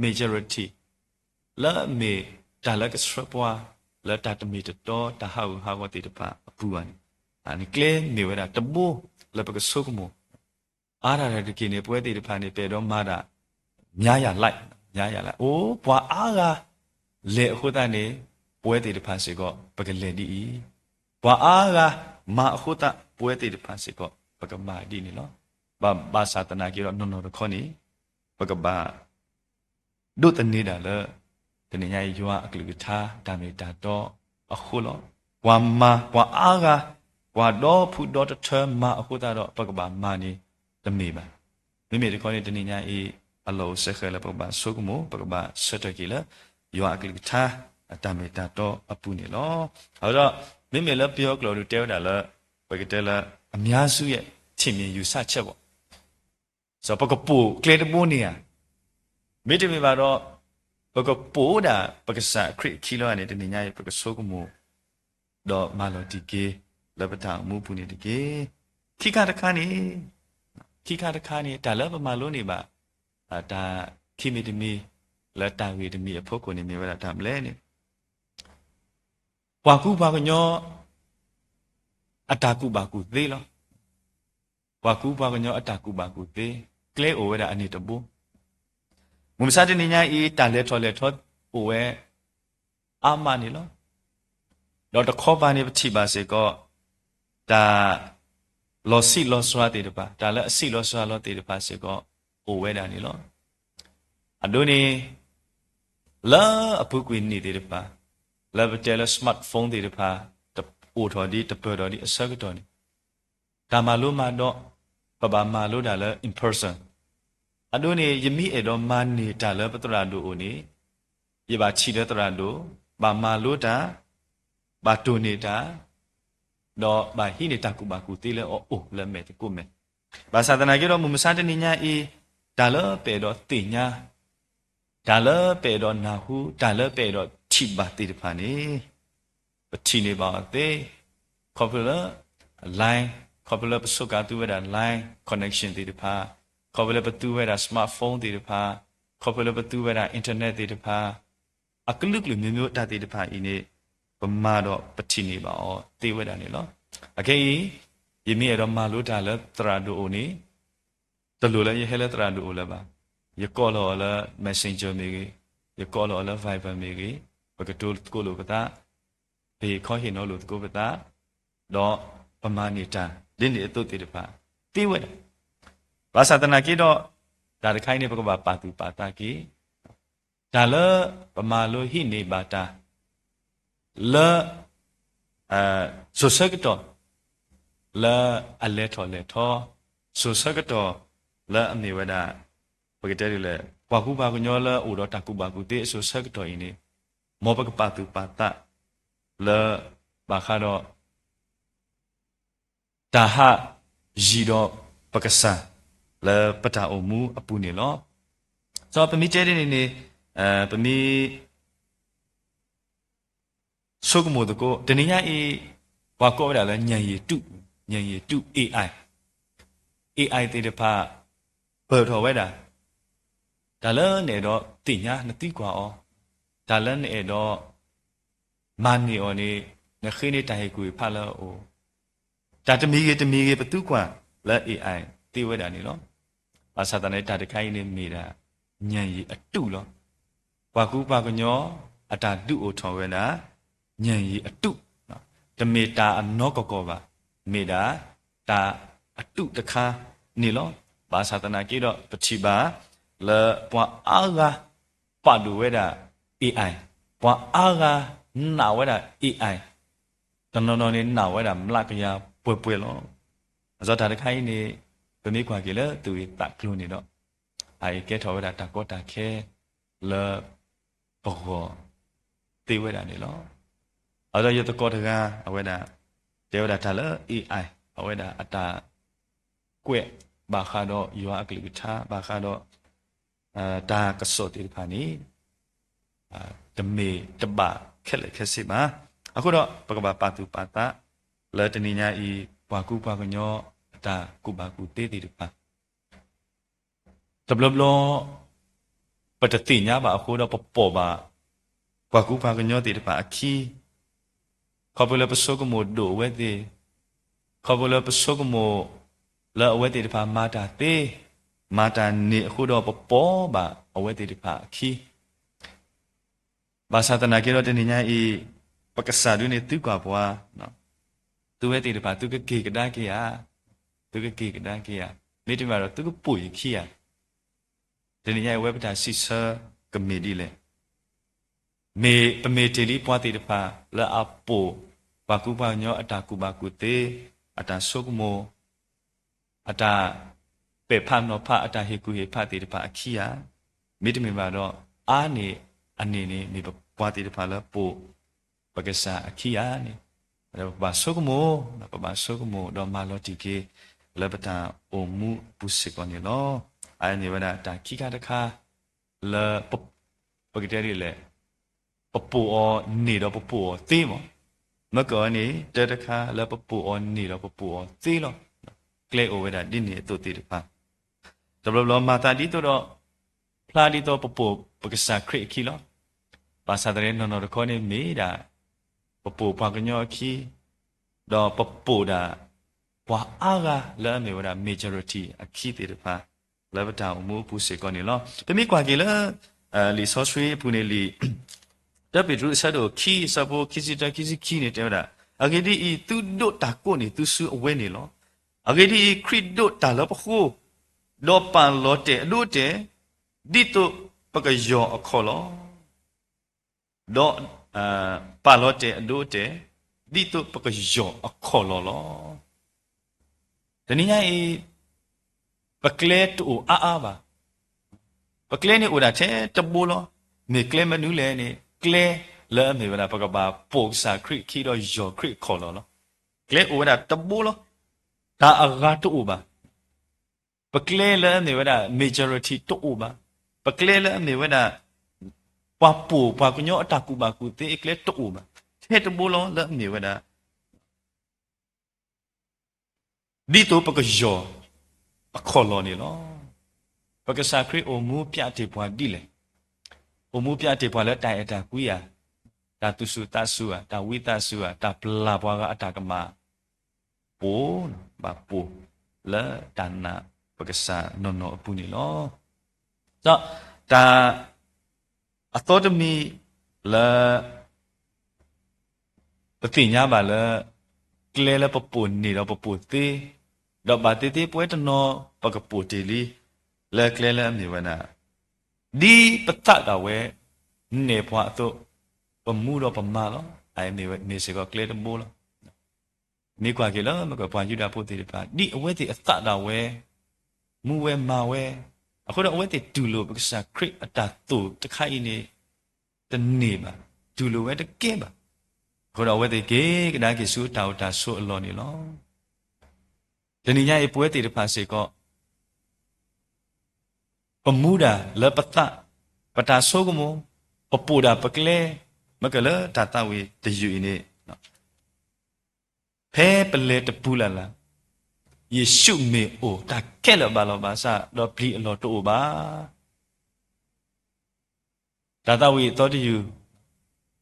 majority လၢအမ့ၢ်တၢ်လၢကဆှၢပှၤ လၢတၢ်တမ့ၢ်တတီ တၢ်ဟးဂူာ်ဟးဂီၤသ့ၣ်တဖၣ်အပူၤဘၣ်န့ၣ်, အန့ၣ်ကျဲမ့ၢ်ဝဲဒၣ်တဘိလၢပကဆိကမိၣ် အါတက့ၢ်န့ၣ် ပဝဲသ့ၣ်တဖၣ်န့ၣ် ပအဲၣ်ဒိးမၤတၢ် များရာလိုက်, များရာလိုက်, အိၣ်ပှၤအါဂၤလဲၤအဃိသတးန့ၣ် ပဝဲသ့ၣ်တဖၣ်စ့ၢ်ကီး ပကလဲၤဒ်အံၤ, ပှၤအါဂၤမၤအဃိသတး ပဝဲသ့ၣ်တဖၣ်စ့ၢ်ကီး ပကမၤဒ်န့ၣ်လီၤ. ဘၣ်ဆၣ်သနာ်က့ဒီး နီၢ်နီၢ်တခီန့ၣ် ပကဘၣ် ဒိးသန့ၤဒၣ်လၢ တနံၤညါအံၤ ယွၤအကလုၢ်ကထါ တၢ်မ့ၢ်တၢ်တီအဃိလီၤ. ပှၤမၤ ပှၤအါဂၤ ပှၤဒီဖုဒီတထၢမၤအဃိသတးဒီး ပကဘၣ်မၤန့ၣ်တမ့ၢ်ဘၣ်. မ့မ့ၢ်တခီန့ၣ် တနံၤညါအံၤ အလီၢ်အိၣ်စဲဃဲၤလၢပကဘၣ်ဆိကမိၣ် ပကဘၣ်ဆၢထၢၣ်က့ၤလၢ ယွၤအကလုၢ်ကထါ အတၢ်မ့ၢ်တၢ်တီအပူၤန့ၣ်လီၤ. အဃိဒီး မ့မ့ၢ်လၢပယီၤကျိာ်ဒုးတဲဝဲဒၣ်လၢ ပကတဲလၢ အများစုရဲ့ ထင်မြင်ယူဆချက်ပေါ့ စီၤပကပိာ်ကျဲတဘိန့ၣ်ဧါ, မ့တမ့ၢ်ဘၣ်ဒီး ပကပိာ်ဒၣ်ပကစၢ်အခရံာ်အခံလီၤန့ၣ် တနံၤညါအံၤ ပကဆိကမိၣ် ဒီးမၤလီၤတံၢ်က့ၤ လၢပတၢ်အိၣ်မူအပူၤန့ၣ်တက့ၢ်. ခံခါတခါန့ၣ်, ခံခါတခါန့ၣ် တၢ်လၢပမၤလိန့ၢ်ဘၣ် တၢ်ခံမံၤတမံၤ လၢတၢ်ဂ့ၢ်တမံၤအဖီခိၣ်န့ၣ် မ့ၢ်ဝဲဒၣ်တၢ်ဘျဲၣ်န့ၣ် ပှၤကူပှၤကညီ အတၢ်ကူၣ်ဘၣ်ကူၣ်သ့လီၤ. ပှၤကူပှၤကညီအတၢ်ကူၣ်ဘၣ်ကူၣ်သ့ ကျဲအိၣ်ဝဲဒၣ်အန့ၣ်တဘိ. မုၢ်မဆါတနံၤညါအံၤ တၢ်လဲၤထီၣ်လဲၤထီအိၣ်ဝဲအါမးန့ၣ်လီၤ. ဒီးတခီပၤန့ၣ် ပထံၣ်ဘၣ်စ့ၢ်ကီး တၢ်လီၤဆံးလီၤစှၤသ့ၣ်တဖၣ်, တၢ်လၢအဆံးလီၤစှၤလီၤသ့ၣ်တဖၣ်စ့ၢ်ကီး အိၣ်ဝဲဒၣ်န့ၣ်လီၤ. အဒိန့ၣ် လၢအပူၤကွံာ်နံၣ်သ့ၣ်တဖၣ်, လၢပတဲလၢ smartphone သ့ၣ်တဖၣ် တအိၣ်ထီၣ်ဒံး တပၢၢ်ထီၣ်ဒံးအဆၢကတီၢ်န့ၣ် တၢ်မၤလိမၤဒိး ပဘၣ်မၤလိတၢ်လၢ in person. အဒိန့ၣ် ယမ့ၢ်အဲၣ်ဒိးမၤန့ၢ်တၢ်လၢပသရၣ်ဒိၣ်အိၣ်န့ၣ် ယဘၣ်ထံၣ်လၢသရၣ်ဒိၣ်, ဘၣ်မၤလိတၢ်, ဘၣ်တိၢ်န့ၢ်တၢ်, ဒီးဘၣ်ဟံးန့ၢ်တၢ်ကူၣ်ဘၣ်ကူၣ်သ့လၢအအိၣ်လၢမဲာ်သကိးမဲာ်. ဘၣ်ဆၣ်သနာ်က့ဒီး မုၢ်မဆါတနံၤညါအံၤ တၢ်လၢပအဲၣ်ဒိးသ့ၣ်ညါ, တၢ်လၢပအဲၣ်ဒိးနၢ်ဟူ, တၢ်လၢပအဲၣ်ဒိးထံၣ်ဘၣ်သ့ၣ်တဖၣ်န့ၣ် ပထံၣ်န့ၢ်ဘၣ်အီၤသ့, ခီဖျိလၢ line, ခီဖျိလၢပစူးကါသူဝဲဒၣ် line connection သ့ၣ်တဖၣ်, ခီဖျိလၢပသူဝဲဒၣ် smartphone သ့ၣ်တဖၣ်, ခီဖျိလၢပသူဝဲဒၣ် internet သ့ၣ်တဖၣ်, အကလုာ်ကလုာ်မ့ၢ်မ့ၢ်တၢ်သ့ၣ်တဖၣ်အံၤန့ၣ် ပမၤဒီးပထံၣ်န့ၢ်ဘၣ်အီၤသ့ဝဲဒၣ်န့ၣ်လီၤ. အခဲအံၤ ယမ့ၢ်အဲၣ်ဒိးမၤလိတၢ်လၢသရၣ်ဒိၣ်အိၣ်န့ၣ် တလိၣ်လၢယဟဲလၢသရၣ်ဒိၣ်အိၣ်လၢၤဘၣ်. ယကိးလီၤအီၤလၢ Messenger မ့ၢ်ဂ့ၤ, ယကိးလီၤအီၤလၢ Viber မ့ၢ်ဂ့ၤ, ပကတိၤသကိးလိာ်ပသး, ပဟ့ၣ်ခီဟ့ၣ်နီၤလိာ်သကိးပသး, ဒီးပမၤန့ၢ်တၢ် ဒ်န့ၣ်အသိးသ့ၣ်တဖၣ် သ့ဝဲဒၣ်. ဘၣ်ဆၣ်သနာ်က့ဒီး တၢ်တခါအံၤန့ၣ် ပကဘၣ်ပာ်သူၣ်ပာ်သးက့ၤ တၢ်လၢပမၤလိဟံးန့ၢ်ဘၣ်တၢ် လၢ စိၤဆၢကတီၢ် လၢအလဲၤထီၣ်လဲၤထီ, စိၤဆၢကတီၢ် လၢအမ့ၢ်ဝဲဒၣ် ပကတဲဒ်လဲၣ် ပှၤကူပှၤကညီလၢအိၣ်ဒီးတၢ်ကူၣ်ဘၣ်ကူၣ်သ့အစိၤဆၢကတီၢ်အံၤန့ၣ် မ်ပကပာ်သူၣ်ပာ်သး လၢ ဘၣ်ဃးဒီး တၢ်ဟးယံၤဒီးပကစၢ် လၢပတၢ်အိၣ်မူအပူၤန့ၣ်လီၤ. ဒီးပမ့ၢ်တဲဒ်န့ၣ်န့ၣ် ပမ့ၢ် ဆိကမိၣ်သကိး တနံၤညါအံၤ ပှၤကိးဝဲဒၣ်လၢ ညံၣ်ယံၣ်တူၣ်, ညံၣ်ယံၣ်တူၣ် AI, AI သ့ၣ်တဖၣ် ပၢၢ်ထီၣ်ဝဲဒၣ် တၢ်လၢနအဲၣ်ဒိးသ့ၣ်ညါ နသံကွၢ်အီၤ, တၢ်လၢနအဲၣ်ဒိး မၤန့ၢ်အီၤန့ၣ် နဃ့န့ၢ်တၢ်ဟ့ၣ်ကူၣ်ဟ့ၣ်ဖးလၢအအိၣ်, တၢ်တမံၤဂ့ၤတမံၤဂ့ၤ ပသံကွၢ်လၢ AI သ့ဝဲဒၣ်န့ၣ်လီၤ. ဘၣ်ဆၣ်သနာ်က့ တၢ်တခါအံၤန့ၣ်မ့ၢ်ဒၣ် ညံၣ်ယံၣ်အတူၣ်လီၤ. ပှၤကူပှၤကညီ အတၢ်ဒုးအိၣ်ထီၣ်ဝဲဒၣ် ညံၣ်ယံၣ်အတူၣ်, တမ့ၢ်တၢ်အနီၢ်ကီၢ်ကီၢ်ဘၣ်, မ့ၢ်ဒၣ်တၢ်အတူၣ်တခါန့ၣ်လီၤ. ဘၣ်ဆၣ်သနာ်က့ဒီး ပထံၣ်ဘၣ် လၢပှၤအါဂၤ ပာ်ဒိၣ်ဝဲဒၣ် AI, ပှၤအါဂၤနာ်ဝဲဒၣ် AI, တနီၤနီၤန့ၣ်နာ်ဝဲဒၣ်မျးကယၤပှဲၤပှဲၤလီၤ. အဃိတၢ်တခါအံၤန့ၣ် ပမ့ၢ်ကွၢ်က့ၤလၢသူၣ်ဂ့ၢ်သးကျိၤန့ၣ်ဒီး အအံၤကဲထီၣ်ဝဲဒၣ်တၢ်ကီတၢ်ခဲလၢပဂီၢ်သ့ဝဲဒၣ်န့ၣ်လီၤ. အဃိဒီးယသကိးတဂၤ အဝဲဒၣ် တဲဝဲဒၣ်တၢ်လၢ AI အဝဲဒၣ်အတၢ်ကွဲးဘၣ်ဃးဒီးယွၤအကလုၢ်ကထါ ဘၣ်ဃးဒီး တၢ်ကစီၣ်သ့ၣ်တဖၣ်န့ၣ် တမ့ၢ်တဘၣ်ခဲလၢာ်ခဲဆ့ဘၣ်. အဃိဒီး ပကဘၣ်ပာ်သူၣ်ပာ်သး လၢတနံၤညါအံၤ ပှၤကူပှၤကညီအတၢ်ကူၣ်ဘၣ်ကူၣ်သ့သ့ၣ်တဖၣ် တဘျီဘျီ ပတသ့ၣ်ညါဘၣ်အဃိဒီး ပပိာ်ဘၣ် ပှၤကူပှၤကညီသ့ၣ်တဖၣ်အခံ, ခီဖျိလၢပဆိကမိၣ်ဒိၣ်အဝဲသ့ၣ်, ခီဖျိလၢပဆိကမိၣ် လၢအဝဲသ့ၣ်တဖၣ်မၤတၢ်သ့, မၤတၢ်န့ၢ်အဃိဒီး ပပိာ်ဘၣ်အဝဲသ့ၣ်တဖၣ်အခံ ဘၣ်ဆၣ်သနာ်က့ဒီး တနံၤညါအံၤ ပကစၢ်ဒုန့ၣ်သုကွၢ်ပှၤ, သုဝဲသ့ၣ်တဖၣ် သုကက့ၤကဒါက့ၤဧါ, သုကက့ၤကဒါက့ၤဧါ, မ့တမ့ၢ်ဘၣ်ဒီး သုကပိာ်ယခံဧါ. တနံၤညါအံၤ အဝဲပတၢ်စံးဆၢကမ့ၢ်ဒ်လဲၣ်. မ့ၢ်ပမ့ၢ်တ့ၢ်လံပှၤသ့ၣ်တဖၣ် လၢအပိာ်ပှၤကူပှၤကညီအတၢ်ကူၣ်ဘၣ်ကူၣ်သ့, အတၢ်ဆိကမိၣ် အတၢ်ပဲာ်ဖးနီၤဖး အတၢ်ဟ့ၣ်ကူၣ်ဟ့ၣ်ဖးသ့ၣ်တဖၣ်အခံဧါ, မ့တမ့ၢ်ဘၣ်ဒီး အါန့ၢ်အန့ၣ်န့ၣ် မ့ၢ်ပှၤသ့ၣ်တဖၣ်လၢပိာ်ပကစၢ်အခံဧါန့ၣ်, ပဘၣ်ဆိကမိၣ်, ပဘၣ်ဆိကမိၣ်ဒီးမၤလီၤတံၢ်က့ၤ လၢပတၢ်အိၣ်မူအပူၤစ့ၢ်ကီးန့ၣ်လီၤ. အအံၤမ့ၢ်ဝဲဒၣ်တၢ်ခံခါတခါ လၢ ပကတဲဒ်လဲၣ်, ပပိာ်အီၤန့ၢ်ဒီးပပိာ်အီၤသ့မး, မ့ၢ်ကီးန့ၣ် တၢ်တခါလၢပပိာ်အီၤန့ၢ်ဒီးပပိာ်အီၤသ့လီၤ. ကျဲအိၣ်ဝဲဒၣ်ဒ်န့ၣ်အသိးသ့ၣ်တဖၣ် တဘျီဘျီမၤသးဒ်သိးဒီး ဖျါဒ်သိးပပိာ်ပကစၢ်ခရံာ်အခံလီၤ. ဘၣ်ဆၣ်သနာ်က့ နီၢ်နီၢ်တခီန့ၣ်မ့ၢ်ဒၣ် ပပိာ်ပှၤကညီအခံ, ဒီးပပိာ်ဒၣ် ပှၤအါဂၤလၢအမ့ၢ်ဝဲဒၣ် majority အခံသ့ၣ်တဖၣ် လၢပတၢ်အိၣ်မူအပူၤစ့ၢ်ကီးန့ၣ်လီၤ. ပမ့ၢ်ကွၢ်က့ၤလၢ လံာ်စီဆှံအပူၤန့ၣ်လံ တၢပ့းတရူးအဆၢဒိၣ်ခံ အဆၢဖိခံဆံတၢ ခံဆံခံန့ၣ်တဲဝဲဒၣ်, အဂ့ၢ်ဒ်အံၤ, သုဒိးတၢ်ကိးန့ၢ်သုစုအဝဲန့ၣ်လီၤ. အဂ့ၢ်ဒ်အံၤ, ခရံာ်ဒိးတၢ်လၢပဃိ, ဒီးပာ်လီၤတဲာ်အဒိအတဲာ်, ဒ်သိးပကယီၢ်အခီၣ်လီၤ. ဒီး ပာ်လီၤတဲာ်အဒိအတဲာ်, ဒ်သိးပကယီၢ်အခီၣ်လီၤလီၤ. တနံၤညါအံၤ ပကျဲတအိၣ်အါအါဘၣ်. ပကျဲန့ၣ်အိၣ်ဒၣ်ထဲတဘိလီၤ. မ့ၢ်ကျဲမနုၤလဲၣ်န့ၣ် ကျဲလၢအမ့ၢ်ဝဲဒၣ် ပကဘၣ်ပိာ်ကစၢ်ခရံာ်အခံဒီးယီၢ်ခရံာ်အခီၣ်လီၤလီၤ. ကျဲအိၣ်ဝဲဒၣ်တဘိလီၤ. တၢ်အဂၤတအိၣ်ဘၣ်. ပကျဲလၢအမ့ၢ်ဝဲဒၣ် majority တအိၣ်ဘၣ်. ပကျဲလၢအမ့ၢ်ဝဲဒၣ် ပှၤပိာ်ပှၤကညီအတၢ်ကူၣ်ဘၣ်ကူၣ်သ့အကျဲတအိၣ်ဘၣ်. ထဲတဘိလီၤလၢအမ့ၢ်ဝဲဒၣ် ဒ်သိးပကယီၢ်အခီၣ်လီၤန့ၣ်လီၤ. ပကစၢ်ခရံာ်အိၣ်မူပျးတ့ၢ်ပှၤဒ်လဲၣ်. အိၣ်မူပျးတ့ၢ်ပှၤလၢတၢ်အဲၣ်တၢ်ကွံဧါ, တၢ်သူၣ်စူၤသးစူၤဧါ, တၢ်ဝံသးစူၤဧါ, တၢ်ပျၢ်ပှၤဂၤအတၢ်ကမၣ် ပိာ်, ဘၣ်ပိာ်လၢတၢ်နာ်ပကစၢ်နီၢ်နီၢ်အပူၤန့ၣ်လီၤ. ဒီးတၢ်အသီတမံၤလၢ ပသ့ၣ်ညါဘၣ်လၢ ကျဲလၢပပိာ်န့ၢ်ဒီးပပိာ်သ့, ဒီးဘၣ်သ့ၣ်သ့ၣ်ပဝဲတနီၤ ပကပိာ်တ့ၢ်လံ လၢကျဲလၢအမ့ၢ်ဝဲဒၣ် ဒ်ပသးဒၣ်ဝဲ နဲၣ်ပှၤအသိး ပမူဒီးပမၤလီၤ. အမ့ၢ်စ့ၢ်ကီးကျဲတဘိလီၤ. မ့ၢ်ကွၢ်က့ၤလၢ မ့ၢ်ကပှၤယူဒၤဖိသ့ၣ်တဖၣ် ဒ်အဝဲသ့ၣ်အသးဒၣ်ဝဲ မူဝဲမၤဝဲ, အဃိဒီး အဝဲသ့ၣ်တူၢ်လိာ်ပကစၢ်ခရံာ်အတၢ်သိၣ်တခါအံၤန့ၣ် တန့ၢ်ဘၣ်, တူၢ်လိာ်ဝဲတကဲဘၣ်. အဃိဒီး အဝဲသ့ၣ်က့ၤကဒါက့ၤဆူအတၢ်အိၣ်တၢ်ဆိးအလီၢ်န့ၣ်လီၤ. တနံၤညါအံၤ ပဝဲသ့ၣ်တဖၣ်စ့ၢ်ကီး ပမူဒၣ်လၢပသး, ပတၢ်ဆိကမိၣ်, ပပိာ်ဒၣ်ပကျဲ, မ့ၢ်ကလၢတၢ်သးဝံၣ်တယုၢ်အံၤန့ၣ်, ဖဲပလဲၤတပူၤလၢ်လၢ်, ယ့ၣ်ၡူးမ့ၢ်အိၣ်တၢ်ခဲလၢာ်ဘၣ်လီၤဘၣ်စး ဒီးပျံၤအလီၢ်တအိၣ်ဘၣ်. တၢ်သးဝံၣ်အသီတယုၢ်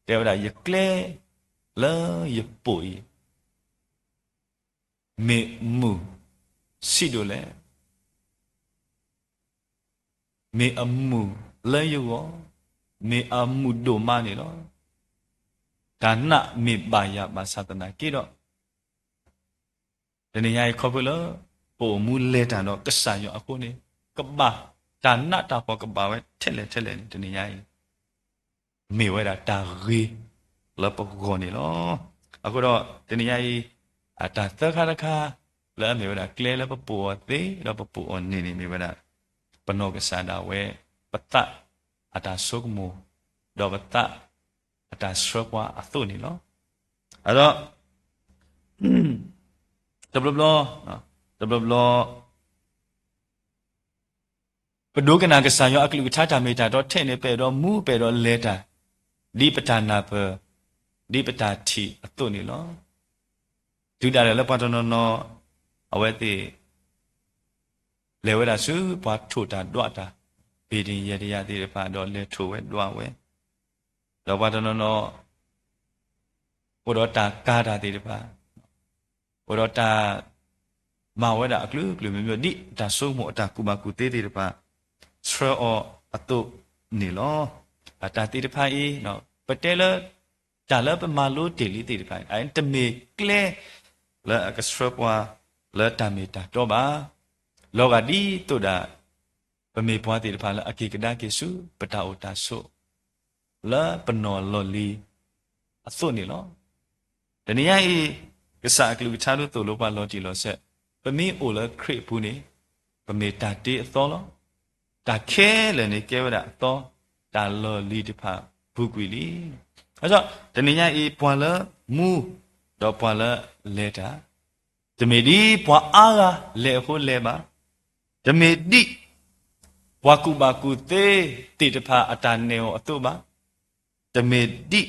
တဲဝဲဒၣ် ယကျဲလၢယပိာ်အံၤ မ့ၢ်မုၢ်ဆံးဒိၣ်လဲၣ်, မ့ၢ်အမုၢ်လၢယဂီၢ်, မ့ၢ်အမုၢ်ဒိၣ်မးန့ၣ်လီၤ. တၢ်နာ်မ့ၢ်ဘၣ်ယၤဘၣ်ဆၣ်သနာ်က့ဒီး တနံၤညါအံၤခီဖျိလၢ ပအိၣ်မူလဲၤတၢ်ဒီးကစၢ်ယွၤအဃိန့ၣ် ကဘၣ် တၢ်နးတၢ်ဖှီၣ်ကဘၣ်ဝဲထဲလဲၣ်ထဲလဲၣ်န့ၣ် တနံၤညါအံၤ မ့ၢ်ဝဲဒၣ်တၢ်ဂ့ၤလၢပဂီၢ်န့ၣ်လီၤ. အဃိဒီးတနံၤညါအံၤ အတၢ်သၢခါတခါ လၢအမ့ၢ်ဝဲဒၣ်ကျဲလၢပပိာ်အီၤသ့ ဒီးပပိာ်အီၤန့ၢ်န့ၣ် မ့ၢ်ဝဲဒၣ် ပနီၢ်ကစၢ်ဒၣ်ဝဲ ပသးအတၢ်ဆိကမိၣ် ဒီးပသးအတၢ်ဆှၢပှၤအသိးန့ၣ်လီၤ. အဒီး တဘျီဘျီ တဘျီဘျီ ပ ပဒိကနၣ်ကစၢ်ယွၤအကလုၢ်ကထါတၢ်မ့ၢ်တၢ်တီထဲန့ၣ် ပအဲၣ်ဒိးမူ ပအဲၣ်ဒိးလဲၤတၢ် ဒ်ပတၢ်နၢ်ပၢၢ် ဒ်ပတၢ်ထံၣ်အသိးန့ၣ်လီၤ. တုၤဒၣ်လဲာ်လၢပှၤတနီၤနီၤ အဝဲသ့ၣ် လဲၤဝဲဒၣ်ဆူပှၤထိၣ်တၢ်ဒွးတၢ် building ယဲၢ်တယၤသ့ၣ်တဖၣ် ဒီးလဲၤထိၣ်ဝဲဒွးဝဲ, ဒီးပှၤတနီၤနီၤ အိၣ်ဒီးတၢ်ကၤတၢ်သ့ၣ်တဖၣ်, အိၣ်ဒီးတၢ်မၤဝဲဒၣ်အကလုာ်ကလုာ်မံၤမံၤ ဒ်တၢ်ဆိကမိၣ်အတၢ်ကူၣ်ဘၣ်ကူၣ်သ့သ့ၣ်တဖၣ် ဆှၢအီၤအသိးန့ၣ်လီၤ. တၢ်သ့ၣ်တဖၣ်အံၤ ပတဲလၢ တၢ်လၢပမၤလိတ့ၢ်လံသ့ၣ်တဖၣ် တမ့ၢ်ကျဲလၢအကဆှၢပှၤလၢတၢ်မ့ၢ်တၢ်တီဘၣ်. လီၤဂာ်ဒ်သိးဒၣ် ပမ့ၢ်ပှၤသ့ၣ်တဖၣ်လၢအက့ၤကဒါက့ၤဆူ ပတၢ်အိၣ်တၢ်ဆိး လၢပနီၢ်လီၢ်လံၤအသိးန့ၣ်လီၤ. တနံၤညါအံၤ ကစၢ်အကလုၢ်ကထါဒ်သိးလိာ်ပှၤလီၤတံၢ်လီၤဆဲး, ပမ့ၢ်အိၣ်လၢခရံာ်အပူၤန့ၣ် ပမ့ၢ်တၢ်တ့အသီလီၤ. တၢ်ခဲလၢာ်န့ၣ်ကဲဝဲဒၣ်အသီ, တၢ်လီၢ်လံၤတဖၣ်ပူၤကွံာ်လံ. အဒီး တနံၤညါအံၤ ပှၤလၢမူ ဒီးပှၤလၢလဲၤတၢ် တမ့ၢ်ဒ်ပှၤအါဂၤလဲၤအဃိလဲၤဘၣ်, တမ့ၢ်ဒ် ပှၤကူၣ်ဘၣ်ကူၣ်သ့သ့ၣ်တဖၣ်အတၢ်နဲၣ်အီၤအသိးဘၣ်, တမ့ၢ်ဒ်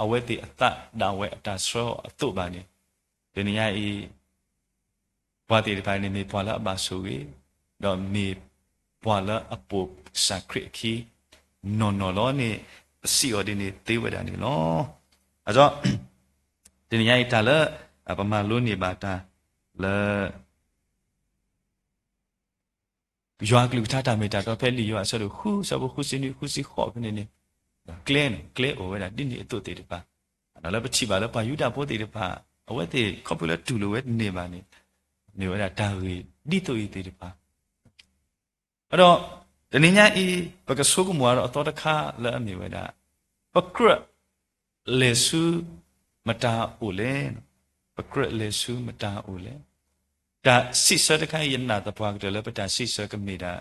အဝဲသ့ၣ်အသးဒၣ်ဝဲအတၢ်ဆှၢအီၤအသိးဘၣ်န့ၣ်, တနံၤညါအံၤ ပှၤသ့ၣ်တဖၣ်န့ၣ်မ့ၢ်ပှၤလၢအဘၣ်ဆိၣ်ဂ့ၤ, ဒီးမ့ၢ်ပှၤလၢအပိာ်ကစၢ်ခရံာ်အခံ နီၢ်နီၢ်လီၤန့ၣ် ပစံးအီၤဒ်န့ၣ်သ့ဝဲဒၣ်န့ၣ်လီၤ. အဒီး တနံၤညါအံၤတၢ်လၢ ပမၤလိန့ၢ်ဘၣ်တၢ်လၢ ယွၤအကလုၢ်ကထါတၢ်မ့ၢ်တၢ်တီဖဲလံာ်ယိၤဟၣ်အဆၢဒိၣ်ဃု အဆၢဖိဃုဆံနွံ ဃုဆံဃိးဖဲန့ၣ်န့ၣ် ကျဲန့ၣ် ကျဲအိၣ်ဝဲဒၣ်ဒ်န့ၣ်အသိးသ့ၣ်တဖၣ်, လၢပထံၣ်ဘၣ်လၢပှၤယူဒၤဖိသ့ၣ်တဖၣ် အဝဲသ့ၣ်ခီဖျိလၢတူၢ်လိာ်ဝဲတန့ၢ်ဘၣ်န့ၣ် မ့ၢ်ဝဲဒၣ်တၢ်ဂ့ၢ်ဒ်သိးအံၤသ့ၣ်တဖၣ် အဒီး တနံၤညါအံၤ ပကဆိကမိၣ်အါဒီးအသီတခါလၢအမ့ၢ်ဝဲဒၣ် ပကြၢးလဲၤဆူမတၤအိၣ်လဲၣ်, ပကြၢးလဲၤဆူမတၤအိၣ်လဲၣ်. တၢ်စံးဆၢတခါအံၤ ယနာ်သပှၢ်ကတၢၢ်လၢပတၢ်စံးဆၢကမ့ၢ်ဒၣ်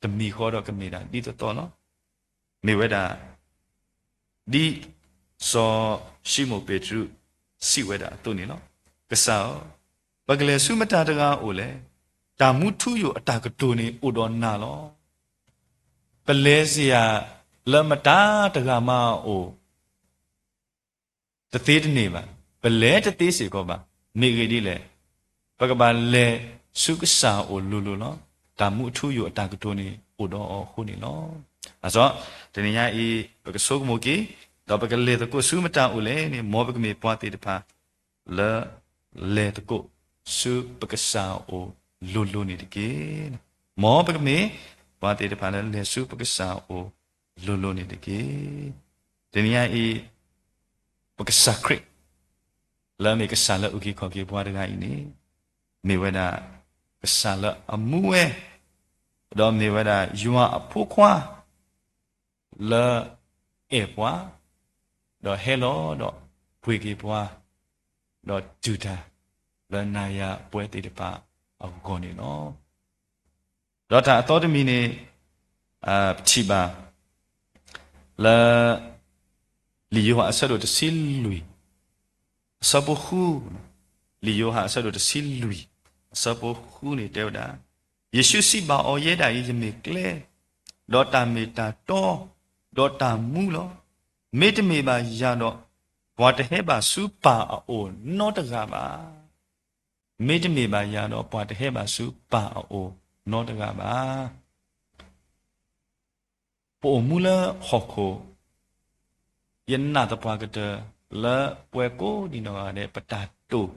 တမံၤဃီဒီးကမ့ၢ်ဒၣ်ဒ်သိးသိးလီၤ. မ့ၢ်ဝဲဒၣ် ဒ်စီၤၡံမိၣ်ပ့းတရူးစံးဝဲဒၣ်အသိးန့ၣ်လီၤ. ကစၢ်ဧၢ, ပကလဲၤဆူမတၤတဂၤအအိၣ်လဲၣ်. တၢ်မူထူယိာ်အတၢ်ကတိၤန့ၣ်အိၣ်ဒီးနၤလီၤ. ပလဲၤစ့ၢ်ဧါလၢမတၤတဂၤမးအအိၣ် တသ့တန့ၢ်ဘၣ်, ပလဲၤတသ့စ့ၢ်ကီးဘၣ်. မ့ၢ်အဂ့ၢ်ဒ်လဲၣ်, ပကဘၣ်လဲၤဆူကစၢ်အအိၣ်လိၤလိၤလီၤ. တၢ်မူအထူအယိာ်အတၢ်ကတိၤန့ၣ်အိၣ်ဒီးအီၤအဃိန့ၣ်လီၤ. အစီ, တနံၤညါအံၤ ပကဆိကမိၣ်က့ၤ, ဒီးပကလဲၤသကိးဆူမတၤအိၣ်လဲၣ်န့ၣ် မ်ပကမ့ၢ်ပှၤသ့ၣ်တဖၣ် လၢလဲၤသကိးဆူပကစၢ်အအိၣ်လိၤလိၤန့ၣ်တက့ၢ်. မ်ပကမ့ၢ်ပှၤသ့ၣ်တဖၣ်လၢလဲၤဆူပကစၢ်အအိၣ်လိၤလိၤန့ၣ်တက့ၢ်. တနံၤညါအံၤ ပကစၢ်ခရံာ် လၢအမ့ၢ်ကစၢ်လၢအုၣ်က့ၤခီၣ်က့ၤပှၤတဂၤအံၤန့ၣ် မ့ၢ်ဝဲဒၣ် ကစၢ်လၢအမူဝဲ ဒီးမ့ၢ်ဝဲဒၣ်ယွၤအဖိခွါ လၢအဲၣ်ပှၤ ဒီးဟဲလီၤဒီးပှ့ၤက့ၤပှၤ ဒီးတူၢ်တၢ်လၢနၤယၤပဝဲသ့ၣ်တဖၣ်အဂီၢ်န့ၣ်လီၤ. ဒီးတၢ်အသီတမံၤန့ၣ် ပထံၣ်ဘၣ် လၢ လံာ်ယိၤဟၣ်အဆၢဒိၣ်တဆံလွံၢ် အဆၢဖိဃု, လံာ်ယိၤဟၣ်အဆၢဒိၣ်တဆံလွံၢ် အဆၢဖိဃုန့ၣ်တဲဝဲဒၣ်, ယ့ၣ်ၡူးစံးဘၣ်အီၤ, ယဲဒၣ်အံၤ ယမ့ၢ်ကျဲ, ဒီးတၢ်မ့ၢ်တၢ်တီ, ဒီးတၢ်မူလီၤ. မ့တမ့ၢ်ဘၣ်ယၤဒီး ပှၤတဟဲဘၣ်ဆူပၢ်အအိၣ်နီတဂၤဘၣ်. မ့တမ့ၢ်ဘၣ်ယၤဒီး ပှၤတဟဲဘၣ်ဆူပၢ်အအိၣ်နီတဂၤဘၣ်. ပအိၣ်မူလၢဟီၣ်ခိၣ်, ယနာ်သပှၢ်ကတၢၢ်လၢပဝဲကိးဒံနီၢ်ဂၤဒဲး ပတၢ်တိာ်,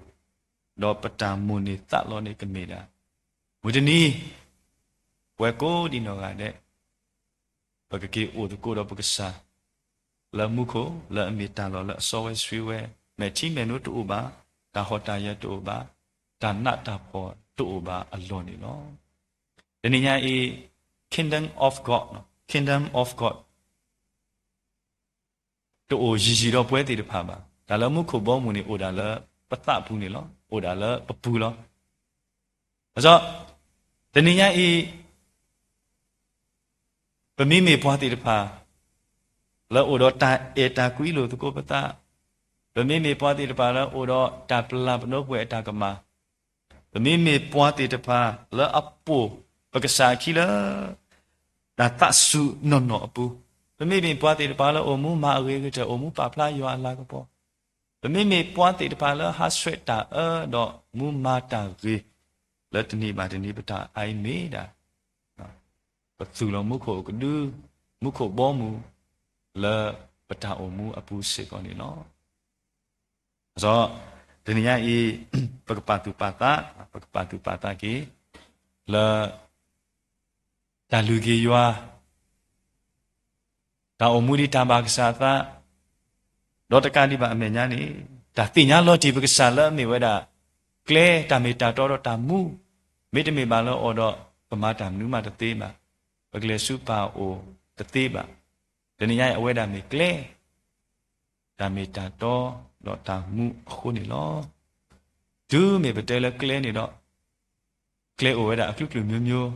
ဒီးပတၢ်မိၣ်န့ၢ်သးလီန့ၣ်ကမ့ၢ်ဒၣ်, မုၢ်တနံၤ ပဝဲကိးဒံနီၢ်ဂၤဒဲး ပကက့ၤအိၣ်သကိးဒီးပကစၢ် လၢမူခိၣ် လၢအမ့ၢ်တၢ်လီၢ်လၢအစီဝဲဆှံဝဲ, မဲာ်ထံမဲာ်နိတအိၣ်ဘၣ်, တၢ်ဟီၣ်တၢ်ယၢၤတအိၣ်ဘၣ်, တၢ်နးတၢ်ဖှီၣ်တအိၣ်ဘၣ်အလီၢ်န့ၣ်လီၤ. တနံၤညါအံၤ Kingdom of God, Kingdom of God တအိၣ်ယံၤယံၤဒီးပဝဲသ့ၣ်တဖၣ်ဘၣ်. တၢ်လၢမူခိၣ်ဘီမုၢ်န့ၣ် အိၣ်ဒၣ်လၢပသးပူၤန့ၣ်လီၤ. အိၣ်ဒၣ်လၢပပူၤလီၤ. အဒီး တနံၤညါအံၤ ပမ့မ့ၢ်ပှၤသ့ၣ်တဖၣ် လၢအိၣ်ဒီးတၢ်အဲၣ်တၢ်ကွံလိာ်သကိးပသး, ပမ့မ့ၢ်ပှၤသ့ၣ်တဖၣ်လၢအိၣ်ဒီးတၢ်ပလၢ်ပနီပှဲၤအတၢ်ကမၣ်, ပမ့မ့ၢ်ပှၤသ့ၣ်တဖၣ်လၢအပိာ်ပကစၢ်အခံလၢ တၢ်သးစူၤနီၢ်နီၢ်အပူၤ, ပမ့မ့ၢ်ပှၤသ့ၣ်တဖၣ်လၢအိၣ်မူမၤအဂ့ၤကတၢၢ် အိၣ်မူပာ်ဖျါယွၤအလၤကပီၤ, ပမ့မ့ၢ်ပှၤသ့ၣ်တဖၣ်လၢဟးဆှဲးတၢ်အၢ ဒီးမူမၤတၢ်ဂ့ၤ လၢတနံၤဘၣ်တနံၤ ပတၢ်အါအံၤမ့ၢ်ဒၣ် ပသူၣ်လီၤမူခိၣ်ကဒု, မူခိၣ်ဘီမုၢ် လၢပတၢ်အိၣ်မူအပူၤစ့ၢ်ကီးန့ၣ်လီၤ. အဃိ တနံၤညါအံၤ ပကပာ်သူၣ်ပာ်သး, ပကပာ်သူၣ်ပာ်သးက့ၤ လၢ တၢ်လုၢ်က့ၤယွၤ, တၢ်အိၣ်မူဒ်တၢ်ဘၣ်ကစၢ်အသး, ဒီးတကးဒံးဘၣ်အမဲာ်ညါန့ၣ် တၢ်သ့ၣ်ညါလီၤတံၢ်ပကစၢ်လၢအမ့ၢ်ဝဲဒၣ် ကျဲ တၢ်မ့ၢ်တၢ်တီဒီးတၢ်မူ, မ့တမ့ၢ်ဘၣ်လၢအီၤဒီး ပမၤတၢ်မနုၤမးတသ့ဘၣ်, ပကလဲၤဆူပၢ်အအိၣ်တသ့ဘၣ်. တနံၤညါအံၤအဝဲဒၣ်မ့ၢ်ကျဲ တၢ်မ့ၢ်တၢ်တီ ဒီးတၢ်မူအဃိန့ၣ်လီၤ. တုၤမ့ၢ်ပတဲလၢကျဲန့ၣ်ဒီး ကျဲအိၣ်ဝဲဒၣ်အကလုာ်ကလုာ်မျိုးမျိုး,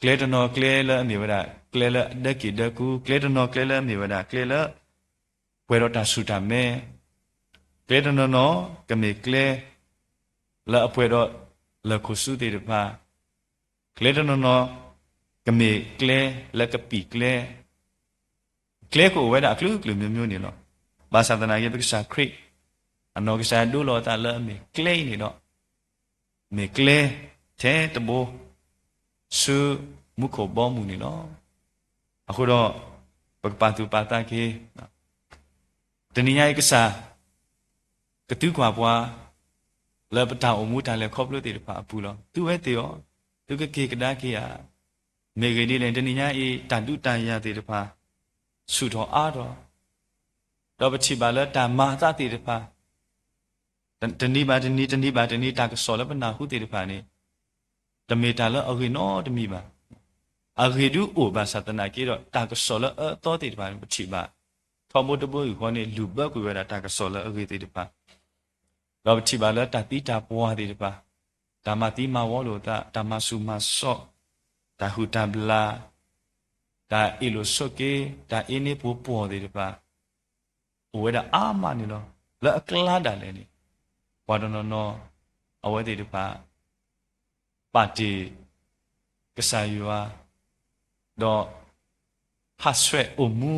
ကျဲတနီၤကျဲလၢအမ့ၢ်ဝဲဒၣ် ကျဲလၢအဒၢက့ၤဒၢကူ, ကျဲတနီၤကျဲလၢအမ့ၢ်ဝဲဒၣ် ကျဲလၢ ပှဲၤဒီးတၢ်ဆူၣ်တၢ်မဲ, ကျဲတနီၤနီၤ ကမ့ၢ်ကျဲ လၢအပှဲၤဒီးလၢၢ်ခိၣ်ဆူသ့ၣ်တဖၣ်, ကျဲတနီၤနီၤ ကမ့ၢ်ကျဲလၢကပံာ်ကျဲ, ကျဲကအိၣ်ဝဲဒၣ်အကလုာ်ကလုာ်မျိုးမျိုးန့ၣ်လီၤ. ဘၣ်ဆၣ်သနာ်က့ ပကစၢ်ခရံာ် အနီၢ်ကစၢ်ဒိလီၤအသးလၢအမ့ၢ်ကျဲအံၤန့ၣ်ဒီး မ့ၢ်ကျဲထဲတဘိ ဆူမူခိၣ်ဘီမုၢ်န့ၣ်လီၤ. အဃိဒီး ပကပာ်သူၣ်ပာ်သးက့ၤ တနံၤညါအံၤကစၢ် ကသုကွၢ်ပှၤ လၢပတၢ်အိၣ်မူတၢ်လဲၤခီဖျိသ့ၣ်တဖၣ်အပူၤလီၤ. သုဝဲသ့ၣ်အီၤ, သုကက့ၤကဒါက့ၤဧါ. မ့ၢ်ဂ့ၢ်ဒ်လဲၣ် တနံၤညါအံၤ တၢ်ဒုးတၢ်ယၤသ့ၣ်တဖၣ် ဆူၣ်ထီၣ်အါထီၣ်, ဒီးပထံၣ်ဘၣ်လၢတၢ်မၤအသးသ့ၣ်တဖၣ် တနံၤဘၣ်တနံၤ တနံၤဘၣ်တနံၤ တၢ်ကစီၣ်လၢပနၢ်ဟူသ့ၣ်တဖၣ်န့ၣ် တမ့ၢ်တၢ်လၢအဂ့ၤနီတမံၤဘၣ်. အဂ့ၤဒုးအိၣ်ဘၣ်ဆၣ်သနာ်က့ဒီး တၢ်ကစီၣ်လၢအအၢအသီသ့ၣ်တဖၣ်န့ၣ် ပထံၣ်ဘၣ် ထီဘိတဘိအံၤဃီန့ၣ် လူၤဘၢကွံာ်ဝဲဒၣ်တၢ်ကစီၣ်လၢအဂ့ၤသ့ၣ်တဖၣ်, ဒီးပထံၣ်ဘၣ်လၢတၢ်သံတၢ်ပှၢ်သ့ၣ်တဖၣ်, တၢ်မၤသံမၤဝီလိာ်သး, တၢ်မၤဆူၣ်မၤစီၣ်, တၢ်ဟုၣ်တၢ်ဘျၣ်, တၢ်အ့ၣ်လိာ်ဆိးက့, တၢ်အ့န့ပူၤပှီၢ်သ့ၣ်တဖၣ် အိၣ်ဝဲဒၣ်အါမးန့ၣ်လီၤ. လၢအကျါဒၣ်လဲာ်န့ၣ် ပှၤတနီၤနီၤ အဝဲသ့ၣ်တဖၣ် ပာ်တ့ၢ် ကစၢ်ယွၤ, ဒီး ဟးဆှဲးအိၣ်မူ,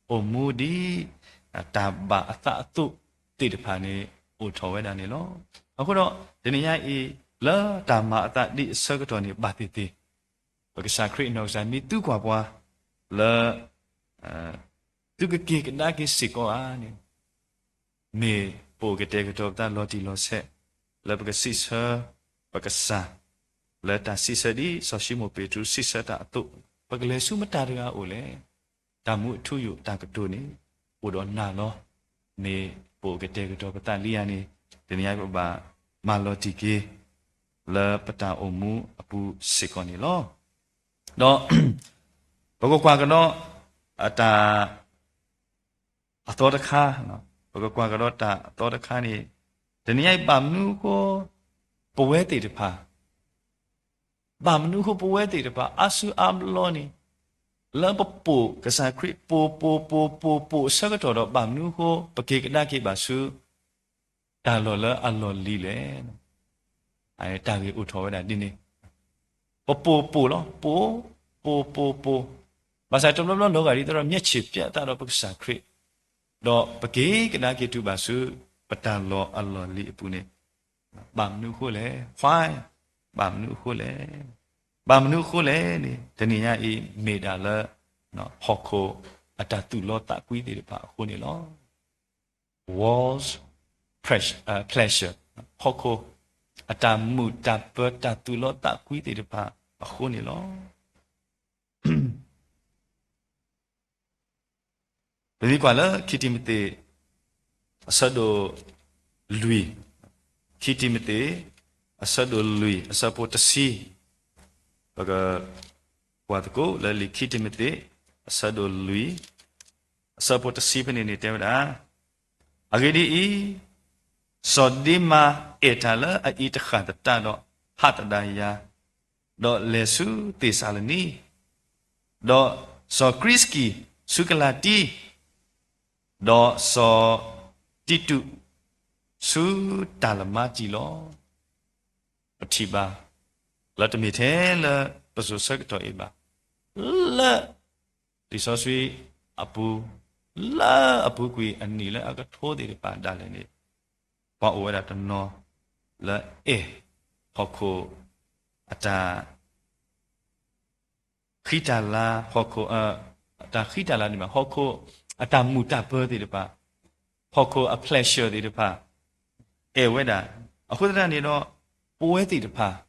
အိၣ်မူဒ် တၢ်ဘၣ်အသးအသိးသ့ၣ်တဖၣ်န့ၣ် အိၣ်ထီၣ်ဝဲဒၣ်န့ၣ်လီၤ. အဃိဒီး တနံၤညါအံၤ လၢတၢ်မၤအသးဒ်အဆၢကတီၢ်န့ၣ် ဘၣ်သ့ၣ်သ့ၣ် ပကစၢ်ခရံာ်အနီၢ်ကစၢ်မ့ၢ်သုကွၢ်ပှၤ လၢ သုကက့ၤကဒါက့ၤစ့ၢ်ကီးဧါန့ၣ် မ့ၢ်ပအိၣ်ကတဲာ်ကတီၤပသးလီၤတံၢ်လီၤဆဲး လၢပကစံးဆၢပကစၢ် လၢတၢ်စံးဆၢဒ်စီၤၡံမိၣ်ပ့းတရူးစံးဆၢတၢ်အသိး, ပကလဲၤဆူမတၤတဂၤအအိၣ်လဲၣ်. တၢ်မူအထူအယိာ်တၢ်ကတိၤန့ၣ် အိၣ်ဒီးနၤလီၤ. မ့ၢ်ပအိၣ်ကတဲာ်ကတီၤပသးလံဧါန့ၣ် တနံၤအံၤပဘၣ်မၤလီၤတံၢ်က့ၤ လၢပတၢ်အိၣ်မူအပူၤစ့ၢ်ကီးန့ၣ်လီၤ. ဒီး ပကကွၢ်ကဒီး အတၢ် အသီတခါ, ပကကွၢ်ကဒီးတၢ်အသီတခါန့ၣ် တနံၤအံၤဘၣ်မနုၤအဃိ ပဝဲသ့ၣ်တဖၣ်, ဘၣ်မနုၤအဃိပဝဲသ့ၣ်တဖၣ် အါစုအါဘျီန့ၣ် လၢပပိာ်ကစၢ်ခရံာ် ပိာ်ပိာ်ပိာ်ပိာ်ပိာ်အဆၢကတီၢ်ဒီး ဘၣ်မနုၤအဃိ ပက့ၤကဒါက့ၤဘၣ်ဆူ တၢ်လီၢ်လၢအလီၢ်လံၤလဲၣ်. တၢ်ဂ့ၢ်အိၣ်ထီၣ်ဝဲဒၣ်ဒ်န့ၣ်, ပပိာ်ပိာ်လီၤ, ပိာ်, ပိာ်ပိာ်ပိာ်, ဘၣ်ဆၣ်တဘျီဘျီလီၤဂာ်ဒ်သိးဒီး မျက်ခြေပြသးဒီးပကစၢ်ခရံာ်, ဒီးပက့ၤကဒါက့ၤတုၤဘၣ်ဆူ ပတၢ်လီၢ်အလီၢ်လံၤအပူၤန့ၣ်, ဘၣ်မနုၤအဃိလဲၣ်, why, ဘၣ်မနုၤအဃိလဲၣ်, ဘၣ်မနုၤအဃိလဲၣ်န့ၣ် တနံၤညါအံၤမ့ၢ်ဒၣ်လၢ ဟီၣ်ခိၣ်အတၢ်သူၣ်လီသးကွံသ့ၣ်တဖၣ်အဃိန့ၣ်လီၤ. World's pleasure, ဟီၣ်ခိၣ်အတၢ်မုာ်တၢ်ပၢၤတၢ်သူၣ်လီသးကွံသ့ၣ်တဖၣ်အဃိန့ၣ်လီၤ. ပမ့ၢ်ကွၢ်လၢခံတံၤမသ့း အဆၢဒိၣ်လွံၢ်, ခံတံၤမသ့း အဆၢဒိၣ်လွံၢ် အဆၢဖိတဆံ, ပကကွၢ်သကိးလၢလံာ်ခံတံၤမသ့း အဆၢဒိၣ်လွံၢ် အဆၢဖိတဆံဖဲန့ၣ်န့ၣ်တဲဝဲဒၣ်, အဂ့ၢ်ဒ်အံၤ, စီၤဒ့မါအဲၣ်တၢ်လၢအအံၤတဃၣ်သတးဒီး ဟးသဒၣ်ယၤ, ဒီးလဲၤဆူသ့းစၤလနံ, ဒီးစီၤကရံစကံၣ်ဆူကလၤတံ, ဒီးစီၤတံတူးဆူတၢ်လမါတံလီၤ. ပထံၣ်ဘၣ် လၢတမ့ၢ်ထဲလၢ ပစိၤဆၢကတီၢ်အံၤဘၣ်. လၢလံာ်စီဆှံအပူၤ, လၢအပူၤကွံာ်အနံၣ်လၢအကထိသ့ၣ်တဖၣ်ဒၣ်လဲာ်န့ၣ်, ပှၤအိၣ်ဝဲဒၣ်တနီၤလၢအဲၣ်ဟီၣ်ခိၣ်အတၢ် ဃံတၢ်လၤ, ဟီၣ်ခိၣ်, တၢ်ဃံတၢ်လၤန့ၣ်ဘၣ်, ဟီၣ်ခိၣ်အတၢ်မုာ်တၢ်ပၢၤသ့ၣ်တဖၣ်, ဟီၣ်ခိၣ်အ pleasure သ့ၣ်တဖၣ် အဲၣ်ဝဲဒၣ်. အဃိသတးန့ၣ်ဒီး ပဝဲသ့ၣ်တဖၣ် ဒ်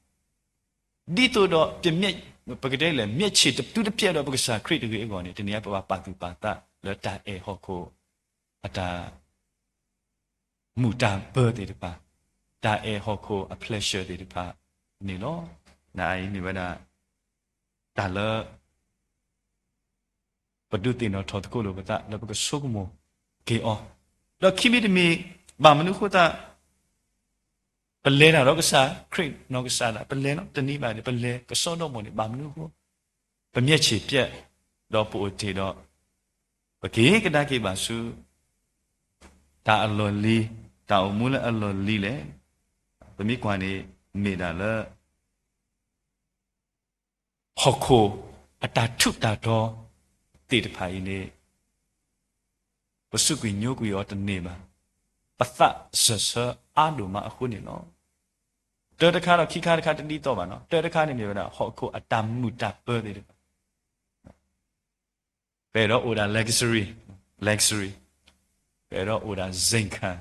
သိးဒီး ပကတဲလဲၣ် မျက်ခြေသုတပျက်ဒီးပကစၢ်ခရံာ်တဂ့ၤအဂီၢ်န့ၣ်, တနံၤအံၤပဘၣ်ပာ်သူၣ်ပာ်သးလၢတၢ်အဲၣ်ဟီၣ်ခိၣ်အတၢ် မုာ်တၢ်ပၢၤသ့ၣ်တဖၣ်, တၢ်အဲၣ်ဟီၣ်ခိၣ်အ pleasure သ့ၣ်တဖၣ်န့ၣ်လီၤ. နအံၤမ့ၢ်ဝဲဒၣ် တၢ်လၢ ပဒုးသ့ၣ်နီၣ်ထီၣ်သကိးလိာ်ပသးလၢပကဆိကမိၣ်က့ၤအီၤ, ဒီးခံမံၤတမံၤ ဘၣ်မနုၤအဃိသတး ပလဲၤတၢ်ဒီးကစၢ်ခရံာ်နီၢ်ကစၢ်ဒၣ်, ပလဲၤလီၤ, တနံၤဘၣ်န့ၣ် ပလဲၤကစီဒီမီၢ်န့ၣ် ဘၣ်မနုၤအဃိ ပမျက်ခြေပြတ်, ဒီးပအိၣ်တ့ၢ်ဒီး ပက့ၤကဒါက့ၤဘၣ်ဆူ တၢ်အလီၢ်လံၤ, တၢ်အိၣ်မူလၢအလီၢ်လံၤလဲၣ်. ပမ့ၢ်ကွၢ်န့ၣ် မ့ၢ်ဒၣ်လၢ ဟီၣ်ခိၣ်အတၢ်ထူးတၢ်တီၤသ့ၣ်တဖၣ်အံၤန့ၣ် ပစူးကွံာ်ညိကွံာ်အီၤတန့ၢ်ဘၣ်. ပသးစၢၢ်ဆၢအါဒိၣ်မးအဃိန့ၣ်လီၤ. တၢတခါဒီးခံခါတခါတဒ်သိးဘၣ်နီၤ. တၢတခါန့ၣ်မ့ၢ်ဝဲဒၣ် ဟီၣ်ခိၣ်အတၢ်မုာ်တၢ်ပၢၤသ့ၣ်တဖၣ် ပအဲၣ်ဒိးအိၣ်ဒၣ် luxury, luxury, ပအဲၣ်ဒိးအိၣ်ဒၣ် စ့ၣ်ခၣ်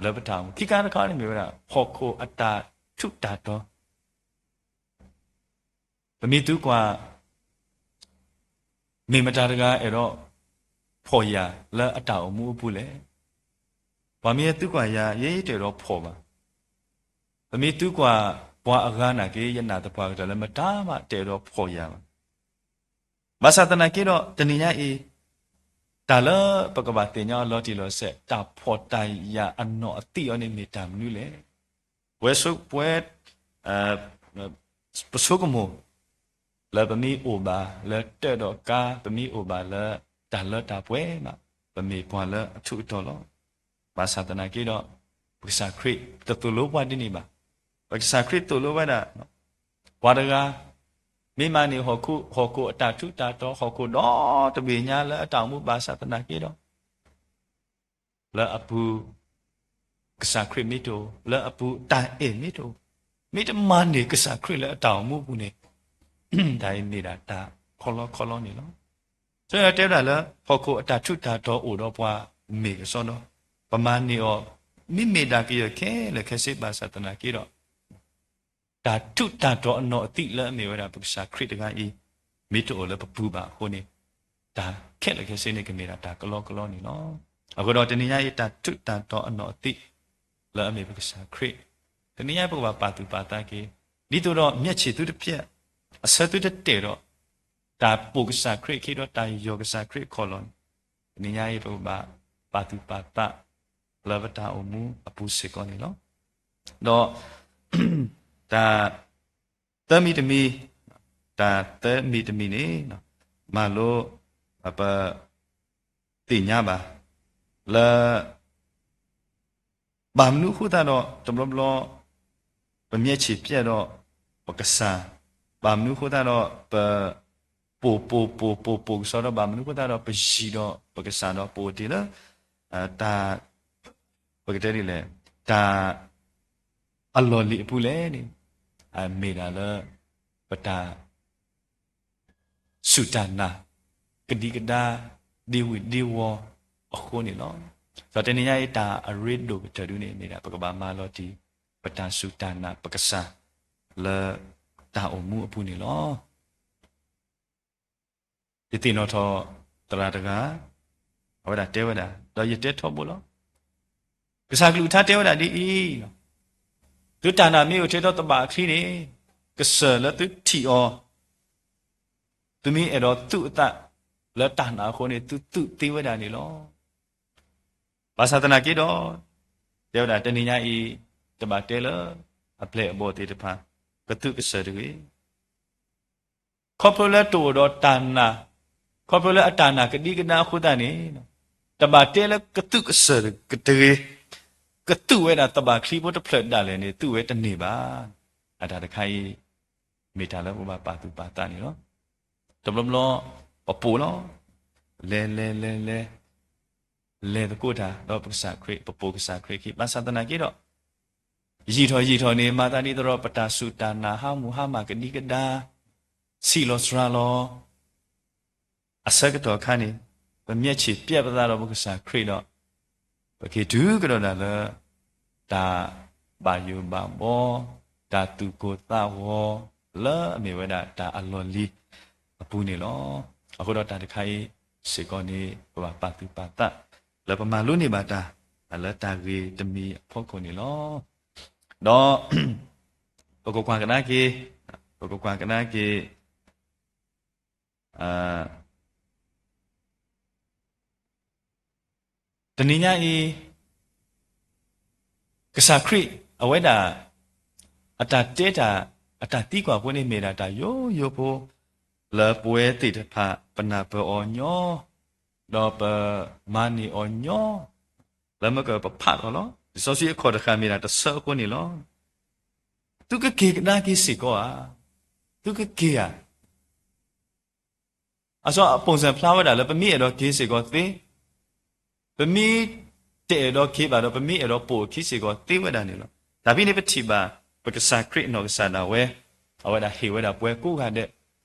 လၢပတၢ်အိၣ်မူ. ခံခါတခါန့ၣ်မ့ၢ်ဝဲဒၣ် ဟီၣ်ခိၣ်အတၢ်ထူးတၢ်တီၤ. ပမ့ၢ်သံကွၢ် မ့ၢ်မတၤတဂၤအဲၣ်ဒိးဖှီၣ်ယၢ်လၢအတၢ်အိၣ်မူအပူၤလဲၣ်. ပှၤမ့ၢ်သံကွၢ်ယၤ ယဲယတအဲၣ်ဒိးဖှီၣ်ဘၣ်. ပမ့ၢ်သံကွၢ်ပှၤအဂၤနာ်က့ ယနာ်သပှၢ်ကတၢၢ်လၢမတၤမးတအဲၣ်ဒိးဖှီၣ်ယၢ်ဘၣ်. ဘၣ်ဆၣ်သနာ်က့ဒီး တနံၤညါအံၤ တၢ်လၢပကဘၣ်သ့ၣ်ညါအီၤလီၤတံၢ်လီၤဆဲး တၢ်ဖှီၣ်တၢ်ယာ်အနီၢ်အသံၣ်အီၤန့ၣ်မ့ၢ်တၢ်မနုၤလဲၣ်. ပဝဲဆိ, ပဝဲ ပဆိကမိၣ် လၢပမ့ၢ်အိၣ်ဘၣ်လၢတၢးဒီးကါ, ပမ့ၢ်အိၣ်ဘၣ်လၢတၢ်လၢတၢ်ပှဲၤမး, ပမ့ၢ်ပှၤလၢအထူးအတီၤလီၤ. ဘၣ်ဆၣ်သနာ်က့ဒီး ပကစၢ်ခရံာ်တသိၣ်လိပှၤဒ်န့ၣ်ဘၣ်. ပကစၢ်ခရံာ်သိၣ်လိဝဲဒၣ် ပှၤတဂၤ မ့ၢ်မၤန့ၢ်ဟီၣ်ခိၣ်, ဟီၣ်ခိၣ်အတၢ်ထူးတၢ်တီၤ, ဟီၣ်ခိၣ်ဒီတဘ့ၣ်ညါလၢအတၢ်အိၣ်မူဘၣ်ဆၣ်သနာ်က့ဒီး လၢအပူၤ ကစၢ်ခရံာ်မ့ၢ်တအိၣ်, လၢအပူၤတၢ်အဲၣ်မ့ၢ်တအိၣ်, မ့ၢ်တမၤန့ၢ်ကစၢ်ခရံာ်လၢအတၢ်အိၣ်မူအပူၤန့ၣ် တၢ်အံၤမ့ၢ်ဒၣ်တၢ်ခီလီခီလီန့ၣ်လီၤ. ဆိတဲဝဲဒၣ်လၢဟီၣ်ခိၣ်အတၢ်ထူးတၢ်တီၤအိၣ်ဒီးပှၤမ့ၢ်ကစီဒီ, ပမၤန့ၢ်အီၤ မ့မ့ၢ်ဒၣ်ကယၢၢ်ခဲလၢာ်ခဲဆ့ဘၣ်ဆၣ်သနာ်က့ဒီး တၢ်ထူးတၢ်တီၤအနီၢ်အသံၣ်လၢအမ့ၢ်ဝဲဒၣ်ပကစၢ်ခရံာ်တဂၤအံၤ မ့ၢ်တအိၣ်လၢပပူၤဘၣ်အဃိန့ၣ် တၢ်ခဲလၢာ်ခဲဆ့န့ၣ်ကမ့ၢ်ဒၣ်တၢ်ကလီကလီန့ၣ်လီၤ. အဃိဒီးတနံၤညါအံၤ တၢ်ထူးတၢ်တီၤအနီၢ်အသံၣ် လၢအမ့ၢ်ပကစၢ်ခရံာ်, တနံၤညါအံၤပကဘၣ်ပာ်သူၣ်ပာ်သးက့ၤ ဒ်သိးဒီးမျက်ခြေသုတပျက်, အဆၢသုတတဲာ်ဒီး တၢ်ပိာ်ကစၢ်ခရံာ်အခံဒီးတၢ်ယီၢ်ကစၢ်ခရံာ်အခီၣ်လီၢ်န့ၣ်, တနံၤညါအံၤပကဘၣ်ပာ်သူၣ်ပာ်သး လၢပတၢ်အိၣ်မူအပူၤစ့ၢ်ကီးန့ၣ်လီၤ. ဒီး တၢ်သၢမံၤတမံၤ, တၢ်သၢမံၤတမံၤန့ၣ် မၤလိ ပ သ့ၣ်ညါဘၣ် လၢ ဘၣ်မနုၤအဃိသတးဒီး တဘျီဘျီ ပမျက်ခြေပြတ်ဒီး ပကစၢ်, ဘၣ်မနုၤအဃိသတးဒီး ပ ပိာ်ပိာ်ပိာ်ပိာ်ပိာ်ကစီဒီ, ဘၣ်မနုၤအဃိသတးဒီးပယံၤဒီးပကစၢ်ဒီးပအိၣ်တ့ၢ်လၢ တၢ် ပကတဲဒ်လဲၣ်, တၢ် အလီၢ်လံၤအပူၤလဲၣ်န့ၣ်, မ့ၢ်ဒၣ်လၢ ပတၢ် စူၢ်တၢ်နာ် ကဒံကဒါ ဒ့ဝံၤဒ့ဝီၤအဃိန့ၣ်လီၤ. ဒီးတနံၤညါအံၤ တၢ်အရ့ဒိၣ်ကတၢၢ်ဒုန့ၣ် မ့ၢ်ဒၣ် ပကဘၣ်မၤလီၤတံၢ် ပတၢ်စူၢ်တၢ်နာ်ပကစၢ် လၢတၢ်အိၣ်မူအပူၤန့ၣ်လီၤ. ယသ့ၣ်နီၣ်ထီၣ်သရၣ်တဂၤ, အဝဲဒၣ်တဲဝဲဒၣ်, ဒီးယတဲထီဘိလီၤ. ကစၢ်ကလုၢ်ကထါတဲဝဲဒၣ်ဒ်အံၤ, သုတၢ်နာ်မ့ၢ်အိၣ်ထဲထီၣ်သဘၣ်အချံန့ၣ်, ကစၢ်လၢသုထံၣ်အီၤ, သုမ့ၢ်အဲၣ်ဒိးသူၣ်အသးလၢတၢ်နာ်အဃိန့ၣ် သုသူၣ်သ့ဝဲဒၣ်န့ၣ်လီၤ. ဘၣ်ဆၣ်သနာ်က့ဒီး, တဲဝဲဒၣ်တနံၤညါအံၤ, တဘၣ်တဲလၢ အပျဲၢ်အဘီၣ်သ့ၣ်တဖၣ် ကသူၣ်ကစၢ်တဂ့ၤ ခီဖျိလၢတအိၣ်ဒီးတၢ်နာ်, ခီဖျိလၢအတၢ်နာ်ကဒံကဒါအဃိသတးန့ၣ်, တဘၣ်တဲလၢကသူၣ်ကစၢ်တဂ့ၤ, ကသူၣ်ဝဲဒၣ်သဘၣ်ချံဖိတဖျၢၣ်ဒၣ်လဲာ်န့ၣ် သူၣ်ဝဲတန့ၢ်ဘၣ်. အတၢ်တခါအံၤ, မ့ၢ်တၢ်လၢပကဘၣ်ပာ်သူၣ်ပာ်သးန့ၣ်လီၤ. တဘျီဘျီ ပပိာ်လီၤ, လဲၤလဲၤလဲၤလဲၤ လဲၤသကိးတၢ်ဒီးပကစၢ်ခရံာ်, ပပိာ်ကစၢ်ခရံာ်အခံ, ဘၣ်ဆၣ်သနာ်က့ဒီး ယံာ်ထီၣ်ယံာ်ထီၣ်န့ၣ် မၤသးဒ်သိးဒီး ပတၢ်စူၢ်တၢ်နာ် ဟးမုၢ်ဟါမၢ် ကဒံကဒါ, ဆံးလီၤစှၤလီၤ အဆၢကတီၢ်ခါန့ၣ် ပမျဲၢ်ဆံးပျဲပသးဒီးပကစၢ်ခရံာ်ဒီး ပက့ၤတုၤကဒီးဒၣ်လၢ တၢ်ဘၣ်ယိၣ်ဘၣ်ဘီ, တၢ်သူၣ်ကိၢ်သးဂီၤ လၢအမ့ၢ်ဝဲဒၣ်တၢ်အလီၢ်လံၤအပူၤန့ၣ်လီၤ. အဃိဒီးတၢ်တခါအံၤစ့ၢ်ကီးန့ၣ် ပဘၣ်ပာ်သူၣ်ပာ်သး လၢပမၤလိန့ၢ်ဘၣ်တၢ် လၢတၢ်ဂ့ၤတမံၤအဖီခိၣ်န့ၣ်လီၤ. ဒီး ပကကွၢ်ကဒါက့ၤ, ပကကွၢ်ကဒါက့ၤ တနံၤညါအံၤ ကစၢ်ခရံာ်အဝဲဒၣ် အတၢ်တဲတၢ် အတၢ်သံကွၢ်ဖိန့ၣ်မ့ၢ်ဒၣ်တၢ်ယိယိဖိ လၢပဝဲသ့ၣ်တဖၣ်ပနၢ်ပၢၢ်အီၤညီ ဒီးပမၤန့ၢ်အီၤညီ လၢမ့ၢ်ကပဖးထီၣ်လီၤ. လံာ်စီဆှံအခီၣ်တဃၣ်မ့ၢ်ဒၣ်တဆၢအဃိန့ၣ်လီၤ. သုကက့ၤကဒါက့ၤစ့ၢ်ကီးဧါ. သုကက့ၤဧါ. အစီအပိၢ်စၢ်ဖျါဝဲဒၣ်လၢ ပမ့ၢ်အဲၣ်ဒိးက့ၤစ့ၢ်ကီးသ့, ပမ့ၢ်တအဲၣ်ဒိးက့ၤဘၣ်ဒီး ပမ့ၢ်အဲၣ်ဒိးပိာ်အခံစ့ၢ်ကီးသ့ဝဲဒၣ်န့ၣ်လီၤ. တၢ်ဖဲန့ၣ်ပထံၣ်ဘၣ် ပကစၢ်ခရံာ်အနီၢ်ကစၢ်ဒၣ်ဝဲ အဝဲဒၣ်ဟ့ၣ်ဝဲဒၣ်ပှၤကိးဂၤဒဲး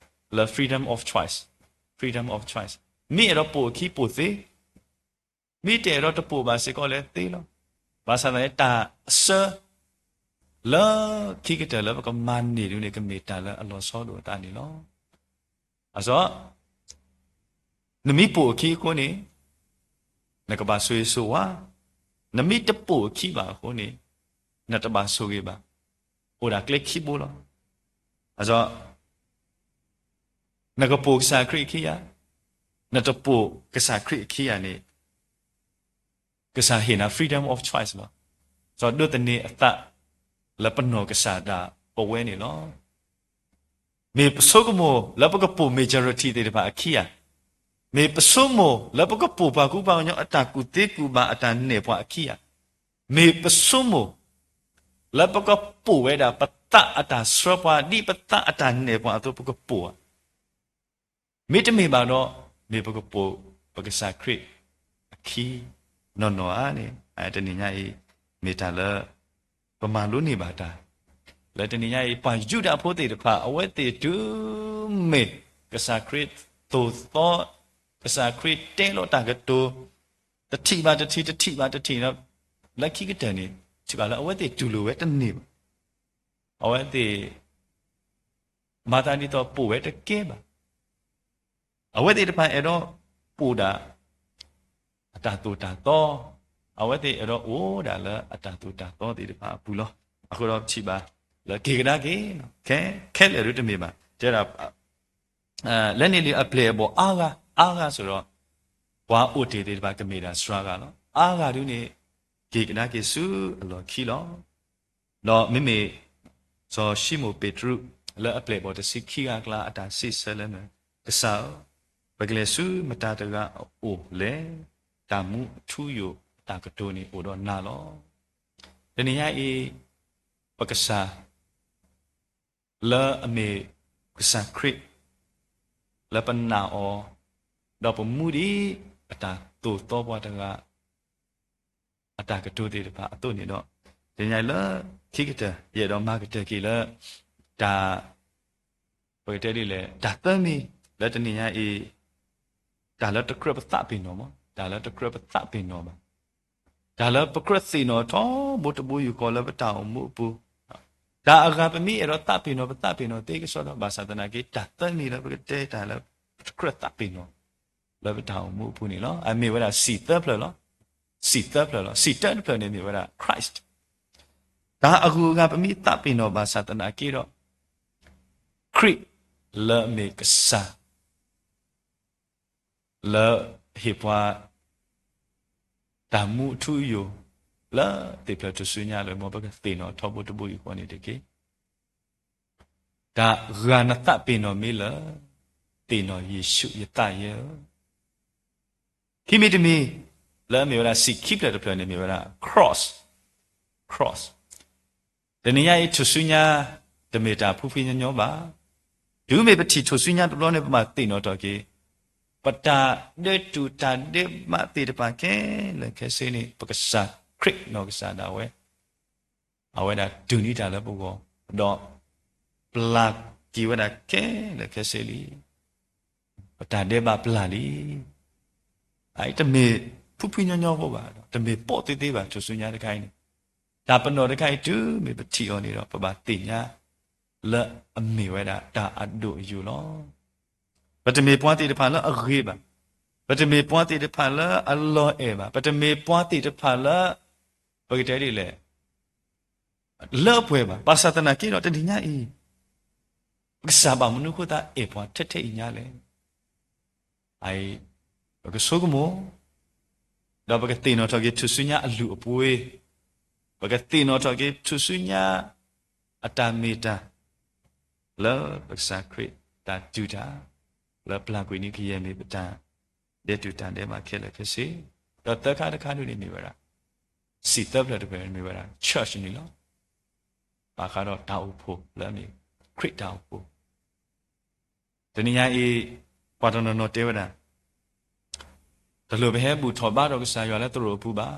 လၢ freedom of choice, freedom of choice မ့ၢ်အဲၣ်ဒိးပိာ်အခံပိာ်သ့ မ့ၢ်တအဲၣ်ဒိးတပိာ်ဘၣ်စ့ၢ်ကီးလၢသ့လီၤ. ဘၣ်ဆၣ်သနာ်က့ တၢ်အဆၢ လၢခံကတၢၢ်လၢပကမၤန့ၢ်ဒ်န့ၣ် ကမ့ၢ်တၢ်လၢအလီၤဆီဒိၣ်အသးန့ၣ်လီၤ. အစီ နမ့ၢ်ပိာ်အခံအဃိန့ၣ် နကဘၣ်ဆိၣ်ဂ့ၤဆိၣ်ဝါ, နမ့ၢ်တပိာ်အခံဘၣ်အဃိန့ၣ် နတဘၣ်ဆိၣ်ဂ့ၤဘၣ်. အိၣ်ဒၣ်ကျဲခံဘိလီၤ. အစီ နကပိာ်ကစၢ်ခရံာ်အခံဧါ, နတပိာ်ကစၢ်ခရံာ်အခံဧါန့ၣ် ကစၢ်ဟ့ၣ်နၤ freedom of choice လီၤ. စီၤဒိးသန့ၤအသးလၢပနီၢ်ကစၢ်ဒၣ်ပဝဲန့ၣ်လီၤ. မ့ၢ်ပဆိကမိၣ်လၢပကပိာ် majority သ့ၣ်တဖၣ်အခံဧါ, မ့ၢ်ပဆိကမိၣ်လၢပကပိာ်ပှၤကူပှၤကညီအတၢ်ကူၣ်သ့ကူၣ်ဘၣ်အတၢ်နဲၣ်ပှၤအခံဧါ, မ့ၢ်ပဆိကမိၣ် လၢပကပိာ်ဝဲဒၣ်ပသးအတၢ်ဆှၢပှၤ ဒ်ပသးအတၢ်နဲၣ်ပှၤအသိးပကပိာ်ဧါ. မ့တမ့ၢ်ဘၣ်ဒီး မ့ၢ်ပကပိာ်ပကစၢ်ခရံာ်အခံနီၢ်နီၢ်ဧါန့ၣ် တနံၤညါအံၤ မ့ၢ်တၢ်လၢ ပမၤလိန့ၢ်ဘၣ်တၢ် လၢတနံၤညါအံၤ ပှၤယူဒၤဖိသ့ၣ်တဖၣ် အဝဲသ့ၣ်တုၤမ့ၢ် ကစၢ်ခရံာ်သိၣ်သီ ကစၢ်ခရံာ်တဲလီၤတၢ်ကတိၤ တထံၣ်ဘၣ်တထံၣ် တထံၣ်ဘၣ်တထံၣ်ဒီး လၢခံကတၢၢ်န့ၣ် ထံၣ်ဘၣ်လၢအဝဲသ့ၣ်တူၢ်လိာ်ဝဲတန့ၢ်ဘၣ်. အဝဲသ့ၣ် မၤသးဒ်သိးပိာ်ဝဲတကဲဘၣ်. အဝဲသ့ၣ်တဖၣ်အဲၣ်ဒိးပိာ်ဒၣ် အတၢ်သိၣ်တၢ်သီ, အဝဲသ့ၣ်အဲၣ်ဒိးအိၣ်ဒၣ်လၢအတၢ်သိၣ်တၢ်သီသ့ၣ်တဖၣ်အပူၤလီၤ. အဃိဒီးထံၣ်ဘၣ်လၢက့ၤကဒါက့ၤ ခဲ ခဲလၢာ်ဒုတမ့ၢ်ဘၣ်. တဲဒၣ် လၢန့ၣ်လံအပျဲၢ်အဘီၣ်အါဂၤ အါဂၤစ့ၢ်ဒီး ပှၤအိၣ်တ့ၢ်သ့ၣ်တဖၣ်ကမ့ၢ်ဒၣ်စှၤဂၤလီၤ. အါဂၤဒုန့ၣ် က့ၤကဒါက့ၤဆူအလီၢ်ခံလီၤ. ဒီးမ့မ့ၢ် စီၤၡံမိၣ်ပ့းတရူး လၢအပျဲၢ်အဘီၣ်တဆံခံဂၤအကျါ အတၢ်စံးဆၢလၢမ့ၢ် ကစၢ်ဧၢ, ပကလဲၤဆူမတၤတဂၤအအိၣ်လဲၣ်. တၢ်မူအထူအယိာ်အတၢ်ကတိၤန့ၣ်အိၣ်ဒီးနၤလီၤ. တနံၤညါအံၤ ပကစၢ် လၢအမ့ၢ်ကစၢ်ခရံာ် လၢပနာ်အီၤ ဒီးပမူဒ်အတၢ်သိၣ်သီပှၤတဂၤ အတၢ်ကတိၤသ့ၣ်တဖၣ်အသိးန့ၣ်ဒီး တနံၤညါအံၤလၢခံကတၢၢ် ယအဲၣ်ဒိးမၤကတၢၢ်က့ၤလၢ တၢ် ပကတဲဒ်လဲၣ် တၢ်သၢမံၤ လၢတနံၤညါအံၤ တၢ်လၢတကြၢးပသးပ့ၤနီၣ်မး တၢ်လၢတကြၢးပသးပ့ၤနီၣ်ဘၣ် တၢ်လၢပကြၢးသ့ၣ်နီၣ်ထီဘိတဘိယူၢ်ဃီလၢပတၢ်အိၣ်မူအပူၤ, တၢ်အဂၤပမ့ၢ်အဲၣ်ဒိးသးပ့ၤနီၣ် ပသးပ့ၤနီၣ်သ့ကစီဒီ ဘၣ်ဆၣ်သနာ်က့ တၢ်သၢမံၤလၢပကတဲတၢ်လၢ ပတကြၢးသးပ့ၤနီၣ် လၢပတၢ်အိၣ်မူအပူၤန့ၣ်လီၤ. အမ့ၢ်ဝဲဒၣ်စံၣ်သၢဖျၢၣ်လီၤ. စံၣ်သၢဖျၢၣ်လီၤ. စံၣ်တၢတဖျၢၣ်န့ၣ်မ့ၢ်ဝဲဒၣ် Christ တၢ်အဂုၤအဂၤပမ့ၢ်သးပ့ၤနီၣ်ဘၣ်ဆၣ်သနာ်က့ဒီး ခရံာ်လၢအမ့ၢ်ကစၢ် လၢဟ့ၣ်ပှၤ တၢ်မူအထူအယိာ် လၢသ့ၣ်ဖျၢၣ်ထူၣ်စုညါလၢ မ်ပကသ့ၣ်နီၣ်ထီဘိတဘိယူၢ်ဃီန့ၣ်တက့ၢ်. တၢ်ဂၤနသးပ့ၤနီၣ်မ့ၢ်လၢ သ့ၣ်နီၣ်ယ့ၣ်ၡူးယသးယဲဧၢ. ခံမံၤတမံၤ လၢအမ့ၢ်ဝဲဒၣ်စံၣ်ခံဖျၢၣ်တဖျၢၣ်န့ၣ်မ့ၢ်ဝဲဒၣ် cross, cross တနံၤညါအံၤထူၣ်စုညါ တမ့ၢ်တၢ်ဖှံဖှံညီညီဘၣ်. တုၤမ့ၢ်ပထံၣ်ထူၣ်စုညါတဘျီန့ၣ် ပဘၣ်သ့ၣ်နီၣ်ထီၣ်က့ၤ ပတၢ်ဒဲးတူၢ်တၢ်ဒဲးဘးသ့ၣ်တဖၣ်ခဲလၢာ်ခဲဆ့န့ၣ် ပကစၢ်ခရံာ်နီၢ်ကစၢ်ဒၣ်ဝဲ အဝဲဒၣ်တုၤန့ၢ်တၢ်လၢပဂီၢ်, ဒီးပျၢ်က့ၤဝဲဒၣ်ခဲလၢာ်ခဲဆ့လံ. ပတၢ်ဒဲးဘးပျၢ်လံ. အအံၤတမ့ၢ်ဖုဖုညီညီဖိဘၣ်, တမ့ၢ်ပိာ်သ့သ့ဘၣ် ထူၣ်စုညါတခါအံၤန့ၣ်, တၢ်ပနီၣ်တခါအံၤ တုၤမ့ၢ်ပထံၣ်အီၤန့ၣ်ဒီး ပဘၣ်သ့ၣ်ညါလၢအမ့ၢ်ဝဲဒၣ်တၢ်အဒိၣ်အယိာ်လီၤ. ပတမ့ၢ်ပှၤသ့ၣ်တဖၣ်လၢအဂ့ၤဘၣ်. ပတမ့ၢ်ပှၤသ့ၣ်တဖၣ်လၢအလီၤအဲၣ်ဘၣ်. ပတမ့ၢ်ပှၤသ့ၣ်တဖၣ်လၢ ပကတဲဒ်လဲၣ် လၢအပှဲၤဘၣ်. ဘၣ်ဆၣ်သနာ်က့ဒီး တနံၤညါအံၤ ပကစၢ်ဘၣ်မနုၤအဃိသတးအဲၣ်ပှၤထဲထဲအံၤညါလဲၣ်. အအံၤ ပကဆိကမိၣ်, ဒီးပကသ့ၣ်နီၣ်ထီၣ်က့ၤထူၣ်စုညါအလုၢ်အပှ့ၤ, ပကသ့ၣ်နီၣ်ထီၣ်က့ၤထူၣ်စုညါအတၢ်မ့ၢ်တၢ် လၢပကစၢ်ခရံာ်တၢ်တုၤတၢ် လၢပျၢ်ကွံာ်န့ၢ်ကယဲၢ်မ့ၢ်ပတၢ်ဒဲးတူၢ်တၢ်ဒဲးဘးခဲလၢာ်ခဲဆ့, ဒီးသၢခါတခါဒ်န့ၣ်မ့ၢ်ဝဲဒၣ် စံၣ်သၢဖျၢၣ်တဖျၢၣ်န့ၣ်မ့ၢ်ဝဲဒၣ် church န့ၣ်လီၤ. ဘၣ်ဃးဒီးတၢ်အိၣ်ဖှိၣ်လၢအမ့ၢ်ခရံာ်တၢ်အိၣ်ဖှိၣ်, တနံၤညါအံၤ ပှၤတနီၤနီၤတဲဝဲဒၣ် တလိၣ်ပဟဲဘူၣ်ထီၣ်ဘါထီၣ်ကစၢ်ယွၤလၢသရိာ်အပူၤဘၣ်.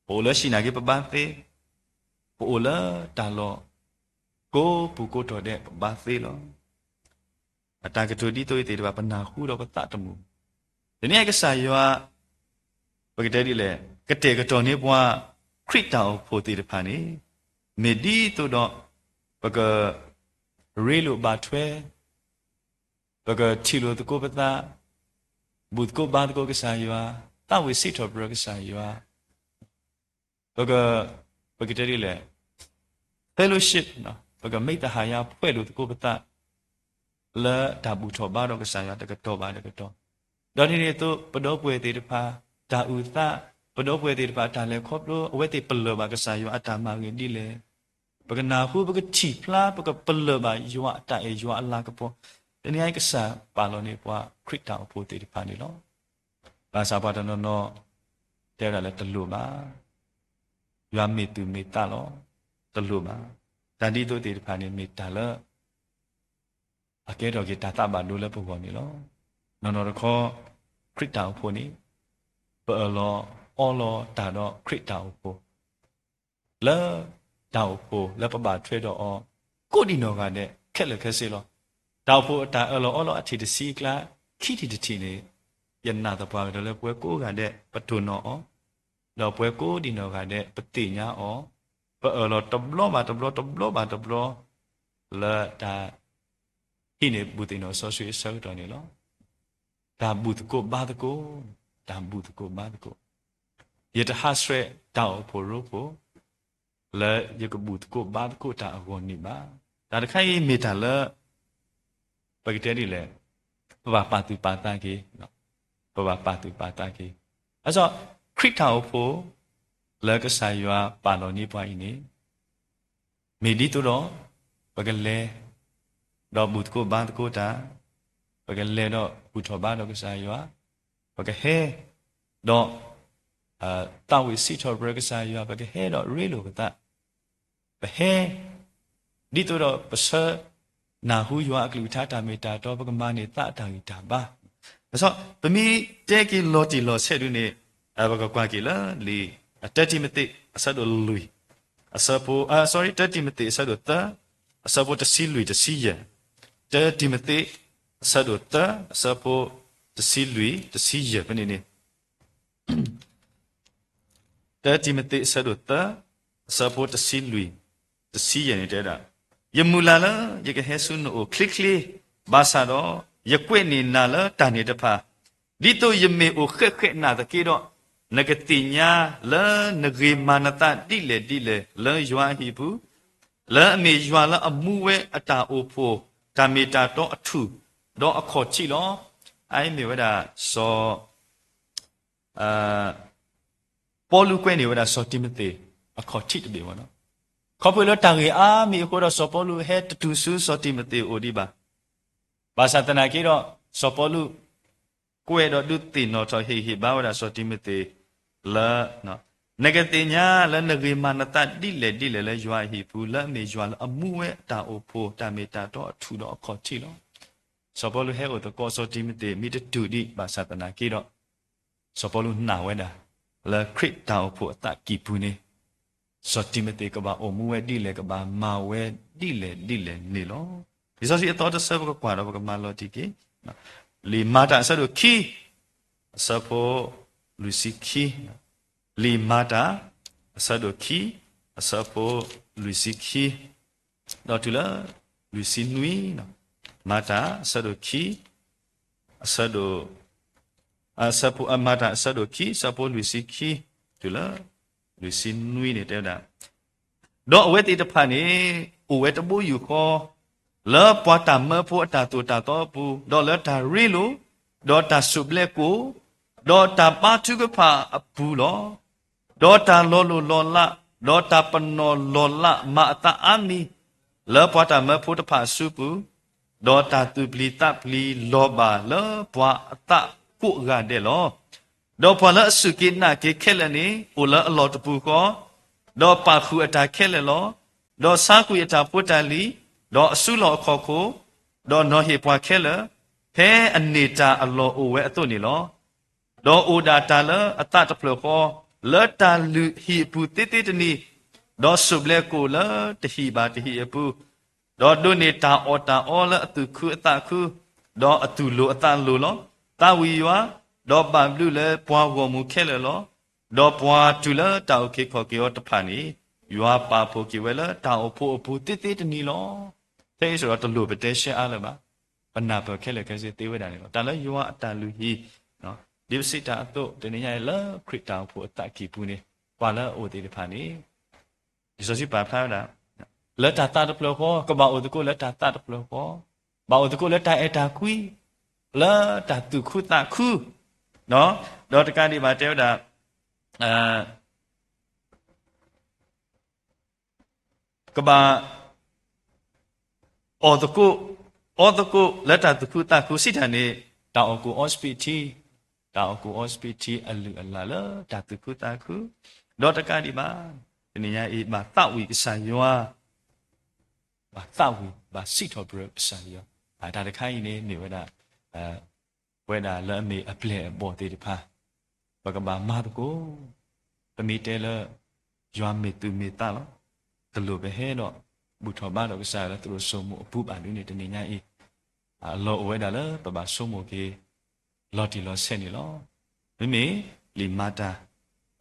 ပအိၣ်လၢဟံၣ်နာ်က့ပဘါသ့, ပအိၣ်လၢတၢ်လီၢ်ကိးပူၤကိးတီၤဒဲး ပဘါသ့လီၤ. အတၢ်ကတိၤဒ်သိးအံၤသ့ၣ်တဖၣ် ပနၢ်ဟူဒီးပသးတမုာ်. တနံၤအံၤကစၢ်ယွၤ ပကတဲဒ်လဲၣ်, ကတဲာ်ကတီၤန့ၢ်ပှၤ ခရံာ်တၢ်အိၣ်ဖှိၣ်သ့ၣ်တဖၣ်န့ၣ် မ့ၢ်ဒ်သိးဒီး ပကရ့လိာ်ဘၣ်ထွဲ, ပကထံၣ်လိာ်သကိးပသး, ဘူၣ်သကိးဘါသကိးကစၢ်ယွၤ, သးဝံၣ်စံးထီၣ်ပတြၢၤကစၢ်ယွၤ, ပက, ပကတဲဒ်လဲၣ်, fellowship, ပကမ့ၢ်တၢ်ဟးယၤဖှဲးလိာ်သကိးပသး လၢတၢ်ဘူၣ်ထီၣ်ဘါထီၣ်ကစၢ်ယွၤတကတီၢ်ဘၣ်တကတီၢ်, ဒီးဒ်န့ၣ်အသိး ပဒီပုၢ်ဝဲၢ်သ့ၣ်တဖၣ် တၢ်အုၣ်သး, ပဒီပုၢ်ဝဲၢ်သ့ၣ်တဖၣ် တၢ်လဲၤခီဖျိ အဝဲသ့ၣ်ပလၢၢ်ဘၣ်ကစၢ်ယွၤအတၢ်မၤဂ့ၤဒ်လဲၣ်, ပကနၢ်ဟူ ပကထံၣ်ဖျါ ပကပလၢၢ်ဘၣ်ယွၤအတၢ်အဲၣ်ယွၤအလၤကပီၤ, တနံၤအံၤကစၢ်ပာ်လီၤန့ၢ်ပှၤခရံာ်တၢ်အိၣ်ဖှိၣ်သ့ၣ်တဖၣ်န့ၣ်လီၤ. ဘၣ်ဆၣ်ပှၤတနီၤနီၤ တဲဝဲဒၣ်လၢတလိၣ်ဘၣ်, ယွၤမ့ၢ်သူၣ်မ့ၢ်သးလီၤ, တလိၣ်ဘၣ်. တၢ်ဒ်သိးသ့ၣ်တဖၣ်န့ၣ် မ့ၢ်တၢ်လၢ အကဲထီၣ်က့ၤတၢ်သးဘၣ်ဒိလၢပဂီၢ်န့ၣ်လီၤ. နီၢ်နီၢ်တခီ ခရံာ်တၢ်အိၣ်ဖှိၣ်န့ၣ် ပအၢၣ်လီၤအီလီၤတၢ်ဒီးခရံာ်တၢ်အိၣ်ဖှိၣ် လၢတၢ်အိၣ်ဖှိၣ်လၢပဘၣ်ထွဲဒီးအီၤ ကိးဒံနီၢ်ဂၤဒဲး ခဲလၢာ်ခဲဆ့လီၤ. တၢ်အိၣ်ဖှိၣ်အတၢ်အၢၣ်လီၤအီလီၤအထံၣ်တဆံအကျါ ခံထံၣ်တထံၣ်န့ၣ် ယနာ်သပှၢ်ကတၢၢ်လၢပဝဲကိးဂၤဒဲး ပတိၢ်နီၣ်အီၤ, ဒီးပဝဲကိးဒံနီၢ်ဂၤဒဲး ပသ့ၣ်ညါအီၤ, ပအၢၣ်လီၤတဘျီဘၣ်တဘျီ တဘျီဘၣ်တဘျီ လၢတၢ်ဟံးန့ၢ်ဘူၣ်သ့ၣ်နီၣ်စီဆှံအဆၢကတီၢ်န့ၣ်လီၤ. တၢ်ဘူၣ်သကိးဘါသကိး, တၢ်ဘူၣ်သကိးဘါသကိး, ယတဟးဆှဲးတၢ်အိၣ်ဖှိၣ်ရိဖှိၣ် လၢယကဘူၣ်သကိးဘါသကိးတၢ်အဂီၢ်န့ၣ်ဘၣ်. တၢ်တခါအံၤမ့ၢ်တၢ်လၢ ပကတဲဒ်လဲၣ်, ပဘၣ်ပာ်သူၣ်ပာ်သးက့ၤ, ပဘၣ်ပာ်သူၣ်ပာ်သးက့ၤ. အစီ ခရံာ်တၢ်အိၣ်ဖှိၣ် လၢကစၢ်ယွၤပာ်လီၤန့ၢ်ပှၤအံၤန့ၣ် မ့ၢ်ဒ်သိးဒီး ပကလဲၤ ဒီးဘူၣ်သကိးဘါသကိးတၢ်, ပကလဲၤဒီးဘူၣ်ထီၣ်ဘါထီၣ်ကစၢ်ယွၤ, ပကဟဲ ဒီး သးဝံၣ်စံးထီၣ်ပတြၢၤကစၢ်ယွၤ, ပကဟဲဒီးရ့လိာ်ပသး, ပဟဲ ဒ်သိးဒီးပဆၢနၢ်ဟူယွၤအကလုၢ်ကထါတၢ်မ့ၢ်တၢ်တီ, ပကမၤန့ၢ်သးအတၢ်ဂံၢ်တၢ်ဘါ. အစီ ပမ့ၢ်တဲက့ၤလီၤတံၢ်လီၤဆဲးဒုန့ၣ် ပကကွၢ်က့ၤလၢလံာ် တၢတံၤမသ့း အဆၢဒိၣ်လွံၢ် အဆၢဖိ, အ, sorry, တၢတံၤမသ့း အဆၢဒိၣ်သၢ အဆၢဖိတဆံလွံၢ် တဆံယဲၢ်, တၢတံၤမသ့း အဆၢဒိၣ်သၢ အဆၢဖိတဆံလွံၢ် တဆံယဲၢ်ဖဲန့ၣ်န့ၣ် တၢတံၤမသ့း အဆၢဒိၣ်သၢ အဆၢဖိတဆံလွံၢ် တဆံယဲၢ်န့ၣ်တဲဒၣ်, ယမုၢ်လၢ်လၢယကဟဲဆူနအိၣ်ချ့ချ့, ဘၣ်ဆၣ်ဒီး ယကွဲးန့ၢ်နၤလၢတၢ်န့ၣ်တဖၣ်, ဒ်သိးယမ့ၢ်အိၣ်ဃဲးဃဲးနၤသက့ဒီး, နကသ့ၣ်ညါလၢနဂ့ၤမၤနသးဒ်လဲၣ်ဒ်လဲၣ်လၢယွၤအဟံၣ်ပူၤ, လၢအမ့ၢ်ယွၤလၢအမူဝဲအတၢ်အိၣ်ဖှိၣ် တၢ်မ့ၢ်တၢ်တီအထူၣ် ဒီးအခီၣ်ထံးလီၤ. အအံၤမ့ၢ်ဝဲဒၣ်စီၤ ပီလူးကွဲးန့ၢ်ဝဲဒၣ်စီၤတံၤမသ့း အခီၣ်ထံးတဘ့ၣ်ဘၣ်နီၤ. ခီဖျိလၢတၢ်ဂ့ၢ်အါမံၤအဃိဒီး စီၤပီလူးဟဲတတုၤဆူစီၤတံၤမသ့းအအိၣ်ဒံးဘၣ်. ဘၣ်ဆၣ်သနာ်က့ဒီး စီၤပီလူး ကွဲးဒီးဒုးသ့ၣ်နီၣ်ထီၣ်ဟ့ၣ်ဂံၢ်ဟ့ၣ်ဘါဝဲဒၣ်စီၤတံၤမသ့းလၢ နကသ့ၣ်ညါလၢနဂ့ၤမၤနသးဒ်လဲၣ်ဒ်လဲၣ်လၢယွၤအဟံၣ်ပူၤ လၢအမ့ၢ်ယွၤလၢအမူဝဲတၢ်အိၣ်ဖှိၣ် တၢ်မ့ၢ်တၢ်တီအထူၣ်ဒီးအခီၣ်ထံးလီၤ. စီၤပီလူးဟဲအိၣ်သကိးစီၤတံၤမသ့း မ့ၢ်တတူၢ်ဒံးဘၣ်ဆၣ်သနာ်က့ဒီး စီၤပီလူးနာ်ဝဲဒၣ် လၢခရံာ်တၢ်အိၣ်ဖှိၣ်အသးကံၢ်ပူၤန့ၣ် စီၤတံၤမသ့းကဘၣ်အိၣ်မူဝဲဒ်လဲၣ် ကဘၣ်မၤဝဲဒ်လဲၣ်ဒ်လဲၣ်န့ၣ်လီၤ. လံာ်စီဆှံအသီတဆၢပကကွၢ်ဒီးပကမၤလီၤတံၢ်က့ၤ, လံာ်မၤတၢ်အဆၢဒိၣ်ခံ အဆၢဖိလွံၢ်ဆံခံ, လံာ်မၤတၢ် အဆၢဒိၣ်ခံ အဆၢဖိလွံၢ်ဆံခံ ဒီးတုၤလၢလွံၢ်ဆံနွံ, မၤတၢ်အဆၢဒိၣ်ခံ အဆၢဒိၣ် အဆၢဖိ မၤတၢ်အဆၢဒိၣ်ခံ အဆၢဖိလွံၢ်ဆံခံ တုၤလၢလွံၢ်ဆံနွံန့ၣ်တဲဝဲဒၣ်, ဒီးအဝဲသ့ၣ်တဖၣ်န့ၣ် အိၣ်ဝဲတဘိယူၢ်ဃီ လၢပှၤတၢ်မၢဖိအတၢ်သိၣ်တၢ်သီအပူၤ, ဒီးလၢတၢ်ရ့လိာ်, ဒီးတၢ်စူၣ်ဘျဲကိၣ်, ဒီးတၢ်ဘါထုကဖၣ်အပူၤလီၤ. ဒီးတၢ်လီၤလိၢ်လီၤလး, ဒီးတၢ်ပနီၣ်လီၤလးမၤအသးအါမံၤ လၢပှၤတၢ်မၢဖိတဖၣ်အစုပူၤ, ဒီးတၢ်သူၣ်ပျံၤသးပျံၤလီၤဘၣ်လၢပှၤအသးကိးဂၤဒဲးလီၤ. ဒီးပှၤလၢအစူၢ်က့ၤနာ်က့ၤခဲလၢာ်န့ၣ် အိၣ်လၢအလီၢ်တပူၤဃီ, ဒီးပာ်ဃုာ်အတၢ်ခဲလၢာ်လီၤ. ဒီးဆါကွံာ်အတၢ်ဖိတၢ်လံၤ, ဒီးအစုလီၢ်အခီၣ်ခိၣ်, ဒီးနီၤဟ့ၣ်ပှၤခဲလၢာ်, ဖဲအန့ၢ်တၢ်အလီၢ်အိၣ်ဝဲအသိးန့ၣ်လီၤ. ဒီးအိၣ်ဒၣ်တၢ်လၢအသးတဖျၢၣ်ဃီ, လၢတၢ်လုၢ်ဟံၣ်အပူၤသ့သ့တနံၤ, ဒီးစူၣ်ဘျဲကိၣ်လၢတဟံၣ်ဘၣ်တဟံၣ်အပူၤ, ဒီးဒိးန့ၢ်တၢ်အီၣ်တၢ်အီလၢအသူၣ်ခုအသးခု, ဒီးအသူၣ်လိၤအသးလိၤလီၤ. သးဝံၣ်ယွၤ, ဒီးဘၣ်ဘျုးလၢပှၤဂီၢ်မုၢ်ခဲလၢာ်လီၤ. ဒီးပှၤတုၤလၢတၢ်အုၣ်က့ၤခီၣ်က့ၤအီၤတဖၣ်န့ၣ်, ယွၤပာ်ဖှိၣ်က့ၤဝဲလၢတၢ်အိၣ်ဖှိၣ်အပူၤသ့သ့တနံၤလီၤ. ထဲအံၤစ့ၢ်ကီးတလိၣ်ပတဲရှဲအါလၢၤဘၣ်. ပနၢ်ပၢၢ်ခဲလၢာ်ခဲဆ့သ့ဝဲဒၣ်န့ၣ်လီၤ. တၢ်လၢယွၤအတၢ်လုၢ်ဟံၣ်, ဒ်ပစံးတၢ်အသိး တနံၤညါအံၤလၢခရံာ်တၢ်အိၣ်ဖှိၣ်အသးကံၢ်ပူၤန့ၣ် ပှၤလၢအအိၣ်သ့ၣ်တဖၣ်န့ၣ် လံာ်စီဆှံပာ်ဖျါဝဲဒၣ် လၢတၢ်သးတဖျၢၣ်ဃီ, ကဘၣ်အိၣ်သကိးလၢတၢ်သးတဖျၢၣ်ဃီ, ဘၣ်အိၣ်သကိးလၢတၢ်အဲၣ်တၢ်ကွံ, လၢတၢ်သူၣ်ခုသးခု, ဒီးတကးဒံးဘၣ်တဲဝဲဒၣ် ကဘၣ် အီၣ်သကိး, အီသကိးလၢတၢ်သူၣ်ခုသးခုစံးတၢ်န့ၣ်, တၢ်အီၣ်ကူၣ်အီစပံးထံ, တၢ်အီၣ်ကူၣ်အီစပံးထံအလုၢ်အလၢ်လၢတၢ်သူၣ်ခုသးခု, ဒီးတကးဒံးဘၣ်, တနံၤညါအံၤဘၣ်သးဝံၣ်ကစၢ်ယွၤ, ဘၣ်သးဝံၣ် ဘၣ်စံးထီၣ်ပတြၢၤကစၢ်ယွၤ, တၢ်တခါအံၤန့ၣ် မ့ၢ်ဝဲဒၣ် ပဝဲဒၣ်လၢအမ့ၢ်အပျဲၢ်အဘီၣ်သ့ၣ်တဖၣ်, ပကဘၣ်မၤသကိး, ပမ့ၢ်တဲလၢ ယွၤမ့ၢ်သူၣ်မ့ၢ်သးလီၤ. တလိၣ်ပဟဲဒီး ဘူၣ်ထီၣ်ဘါထီၣ်ကစၢ်ယွၤလၢသရိာ်စိမိၤအပူၤဘၣ်ဒ်န့ၣ် တနံၤညါအံၤ အလီၢ်အိၣ်ဝဲဒၣ်လၢပဘၣ်ဆိကမိၣ်က့ၤ လီၤတံၢ်လီၤဆဲးန့ၣ်လီၤ. မ့မ့ၢ်လံာ်မၤတၢ်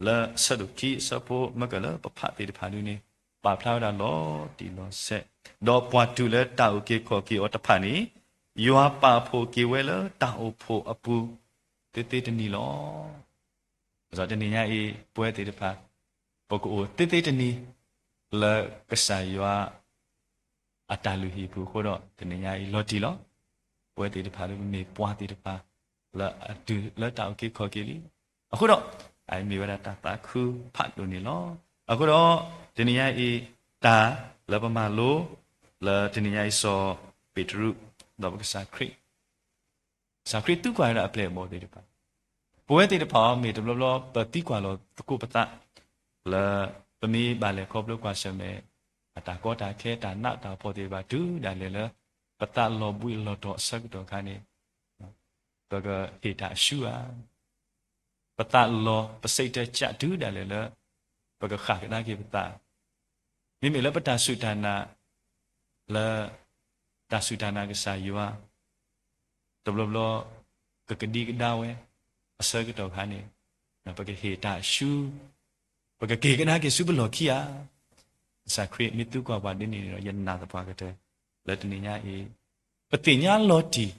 လၢအဆၢဒိၣ်ခံအဆၢဖိ မ့ၢ်ကလၢပဖးသ့ၣ်တဖၣ်ဒ်န့ၣ် ပာ်ဖျါဝဲဒၣ်လီၤတံၢ်လီၤဆဲး, ဒီးပှၤတုၤလၢတၢ်အုၣ်က့ၤခီၣ်က့ၤအီၤတဖၣ်န့ၣ် ယွၤပာ်ဖှိၣ်က့ၤဝဲလၢတၢ်အိၣ်ဖှိၣ်အပူၤ သ့သ့တနံၤလီၤ. ဒီးတနံၤညါအံၤ ပဝဲသ့ၣ်တဖၣ် ပကအိၣ်သ့သ့တနံၤ လၢကစၢ်ယွၤ အတၢ်လုၢ်ဟံၣ်ပူၤအဃိဒီး တနံၤညါအံၤလီၤတံၢ်လီၤ. ပဝဲသ့ၣ်တဖၣ်လၢပမ့ၢ်ပှၤသ့ၣ်တဖၣ် လၢအတုၤလၢတၢ်အုၣ်က့ၤခီၣ်က့ၤလံ. အဃိဒီး အမ့ၢ်ဝဲဒၣ်တၢ်သးခုဖးဒိၣ်န့ၣ်လီၤ. အဃိဒီး တနံၤညါအံၤ တၢ်လၢပမၤလိ လၢတနံၤညါအံၤစီၤပ့းတရူး ဒီးပကစၢ်ခရံာ် ကစၢ်ခရံာ်သံကွၢ်ဝဲဒၣ်အပျဲၢ်အဘီၣ်သ့ၣ်တဖၣ်, ပဝဲသ့ၣ်တဖၣ်အံၤ မ့ၢ်တဘျီဘျီပသံကွၢ်လီၤသကိးပသး လၢပမ့ၢ်ဘၣ်လဲၤခီဖျိကွၢ်ဆၢၣ်မဲာ် အတၢ်ကီတၢ်ခဲ တၢ်နးတၢ်ဖှီၣ်သ့ၣ်တဖၣ် တုၤဒၣ်လဲာ်လၢ ပသးလီၤဘှံးလီၤတီၤအဆၢကတီၢ်အခါန့ၣ် ပကဟ့ၣ်တၢ်အရှုဧါ. ပသးလီၤ ပစံးတၢ်ကတုၤဒၣ်လဲာ်လၢ ပကဃၣ်ကဒါက့ၤပသး မ့မ့ၢ်လၢပတၢ်စူၢ်တၢ်နာ် လၢ တၢ်စူၢ်တၢ်နာ်ကစၢ်ယွၤ တဘျီဘျီ ကကဒံကဒါဝဲ အဆၢကတီၢ်ခါန့ၣ် ပကဟ့ၣ်တၢ်အရှု ပကက့ၤကဒါက့ၤဆူပလီၢ်ခံဧါ. ကစၢ်ခရံာ်မ့ၢ်သံကွၢ်ပှၤဒ်န့ၣ်န့ၣ်ဒီး ယနာ်သပှၢ်ကတၢၢ် လၢတနံၤညါအံၤ ပသ့ၣ်ညါလီၤတံၢ်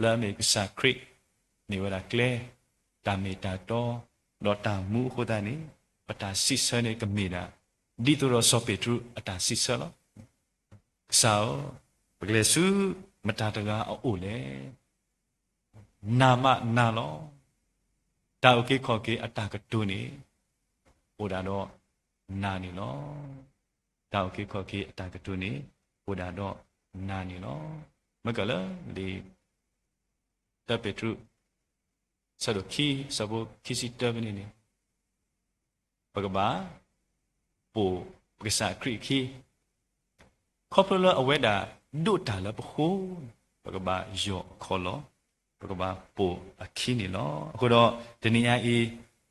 လၢအမ့ၢ်ကစၢ်ခရံာ် မ့ၢ်ဝဲဒၣ်ကျဲ တၢ်မ့ၢ်တၢ်တီ ဒီးတၢ်မူအဃိသတးန့ၣ် ပတၢ်စံးဆၢန့ၣ်ကမ့ၢ်ဒၣ် ဒ်သိးဒီးစီၤပ့းတရူးအတၢ်စံးဆၢလီၤ. ကစၢ်ဧၢ, ပကလဲၤဆူမတၤတဂၤအအိၣ်လဲၣ်. နၤမးနၤလီၤ. တၢ်အုၣ်က့ၤခီၣ်က့ၤအတၢ်ကတိၤန့ၣ် အိၣ်ဒၣ်ဒီးနၤန့ၣ်လီၤ. တၢ်အုၣ်က့ၤခီၣ်က့ၤအတၢ်ကတိၤန့ၣ် အိၣ်ဒၣ်ဒီးနၤန့ၣ်လီၤ. မ့ၢ်ကလၢလံာ် တၢပ့းတရူး ဆၢဒိၣ်ခံ ဆၢဖိခံဆံတၢဖဲန့ၣ်န့ၣ် ပကဘၣ်ပိာ်ပကစၢ်ခရံာ်အခံ, ခီဖျိလၢအဝဲဒၣ်ဒိးတၢ်လၢပဃိ, ပကဘၣ်ယီၢ်အခီၣ်လီၢ်, ပကဘၣ်ပိာ်အခံန့ၣ်လီၤ. အဃိဒီးတနံၤညါအံၤ,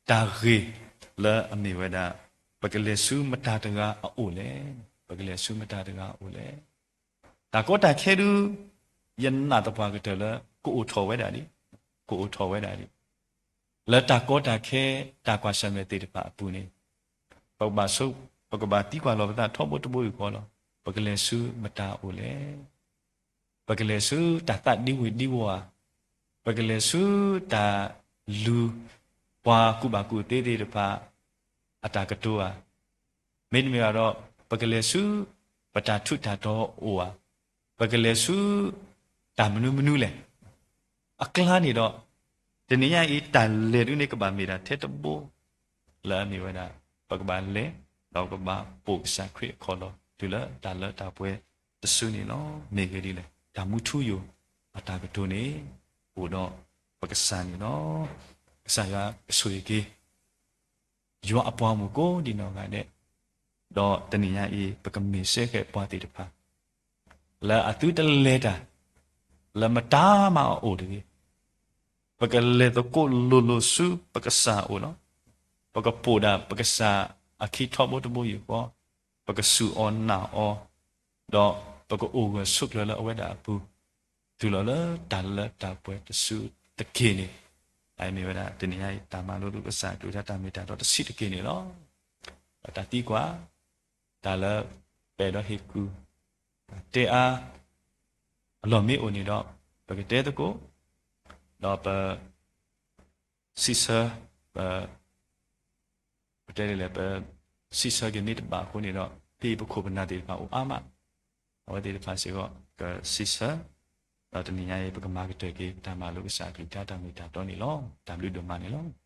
တၢ်ဂ့ၢ်လၢအမ့ၢ်ဝဲဒၣ်, ပကလဲၤဆူမတၤတဂၤအအိၣ်လဲၣ်, ပကလဲၤဆူမတၤတဂၤအအိၣ်လဲၣ်. တၢ်ကီတၢ်ခဲဒုး, ယနာ်သပှၢ်ကတၢၢ်လၢကအိၣ်ထီၣ်ဝဲဒၣ်ဒံး, ကအိၣ်ထီၣ်ဝဲဒၣ်ဒံး, လၢတၢ်ကီတၢ်ခဲ, တၢ်ကွၢ်ဆၢၣ်မဲာ်သ့ၣ်တဖၣ်အပူၤန့ၣ်, ပကဘၣ်ဆိ, ပကဘၣ်သံကွၢ်လီၤပသးထီဘိတဘိယူၢ်ဃီလီၤ. ပကလဲၤဆူမတၤအအိၣ်လဲၣ်. ပကလဲၤဆူတၢ်သးဒ့ဝ့ၤဒ့ဝီၤဧါ, ပကလဲၤဆူတၢ်လူၤပှၤကူၣ်ဘၣ်ကူၣ်သ့သ့ၣ်တဖၣ်အတၢ်ကတိၤဧါ, မ့တမ့ၢ်ဘၣ်ဒီး, ပကလဲၤဆူ ပတၢ်ထူးတၢ်တီၤအအိၣ်ဧါ, ပကလဲၤဆူတၢ်မနုၤမနုၤလဲၣ်. အကျါန့ၣ်ဒီး, တနံၤညါအံၤတၢ်လဲၤဒုးန့ၣ်ကဘၣ်မ့ၢ်ဒၣ်ထဲတဘိ လၢအမ့ၢ်ဝဲဒၣ်, ပကဘၣ်လဲၤ, ဒီးပကဘၣ်ပိာ်ကစၢ်ခရံာ်အခီၣ်လီၢ် တုၤလၢတၢ်လၢတၢ်ပှဲၤတစုန့ၣ်လီၤ. မ့ၢ်ဂ့ၢ်ဒ်လဲၣ်, တၢ်မူထူယိာ်အတၢ်ကတိၤန့ၣ် အိၣ်ဒီးပကစၢ်န့ၣ်လီၤ. ကစၢ်ယွၤကဆိၣ်ဂ့ၤက့ၤ ယွၤအပှၤမုၣ်ကိးဒံးနီၢ်ဂၤဒဲး, ဒီးတနံၤညါအံၤ ပကမ့ၢ်စ့ၢ်ကီးပှၤသ့ၣ်တဖၣ် လၢအသုတလဲၤတၢ် လၢမတၤမးအအိၣ်တဂ့ၤ, ပကလဲၤသကိးလိၤလိၤဆူပကစၢ်အအိၣ်လီၤ. ပကပိာ်ဒၣ်ပကစၢ်အခံထီဘိတဘိယူၢ်ဃီ, ပကစူၢ်အီၤနာ်အီၤ, ဒီးပကအိၣ်ဂၢၢ်ဆိးကျၢၤလၢအဝဲဒၣ်အပူၤ, တုၤလီၤလၢတၢ်လၢတၢ်ပှဲၤတစုတက့ၢ်န့ၣ်, အမ့ၢ်ဝဲဒၣ်တနံၤညါအံၤ တၢ်မၤလိသကိးကစၢ်အကလုၢ်ကထါတၢ်မ့ၢ်တၢ်တီတဆံးတက့ၢ်န့ၣ်လီၤ. ဒီးတၢ်သံကွၢ်, တၢ်လၢပအဲၣ်ဒိးဟ့ၣ်ကူၣ်, တၢ်တဲအါ, အလီၢ်မ့ၢ်အိၣ်န့ၣ်ဒီး, ပကတဲသကိး, ဒီးပ စံးဆၢ, ပ, ပတဲဒ်လဲၣ်, ပစံးဆၢက့ၤမ့ၢ်တဘၣ်အဃိန့ၣ်ဒီး, ဖဲအံၤပခိၣ်ပနၢ်သ့ၣ်တဖၣ်အိၣ်အါမး, အဝဲသ့ၣ်တဖၣ်စ့ၢ်ကီးကစံးဆၢ, ဒီးတနံၤညါအံၤ ပကမၤကတၢၢ်က့ၤ တၢ်မၤလိကစၢ်အကလုၢ်ကထါတၢ်မ့ၢ်တၢ်တီန့ၣ်လီၤ. တၢ်ဘျုးဒိၣ်မးန့ၣ်လီၤ.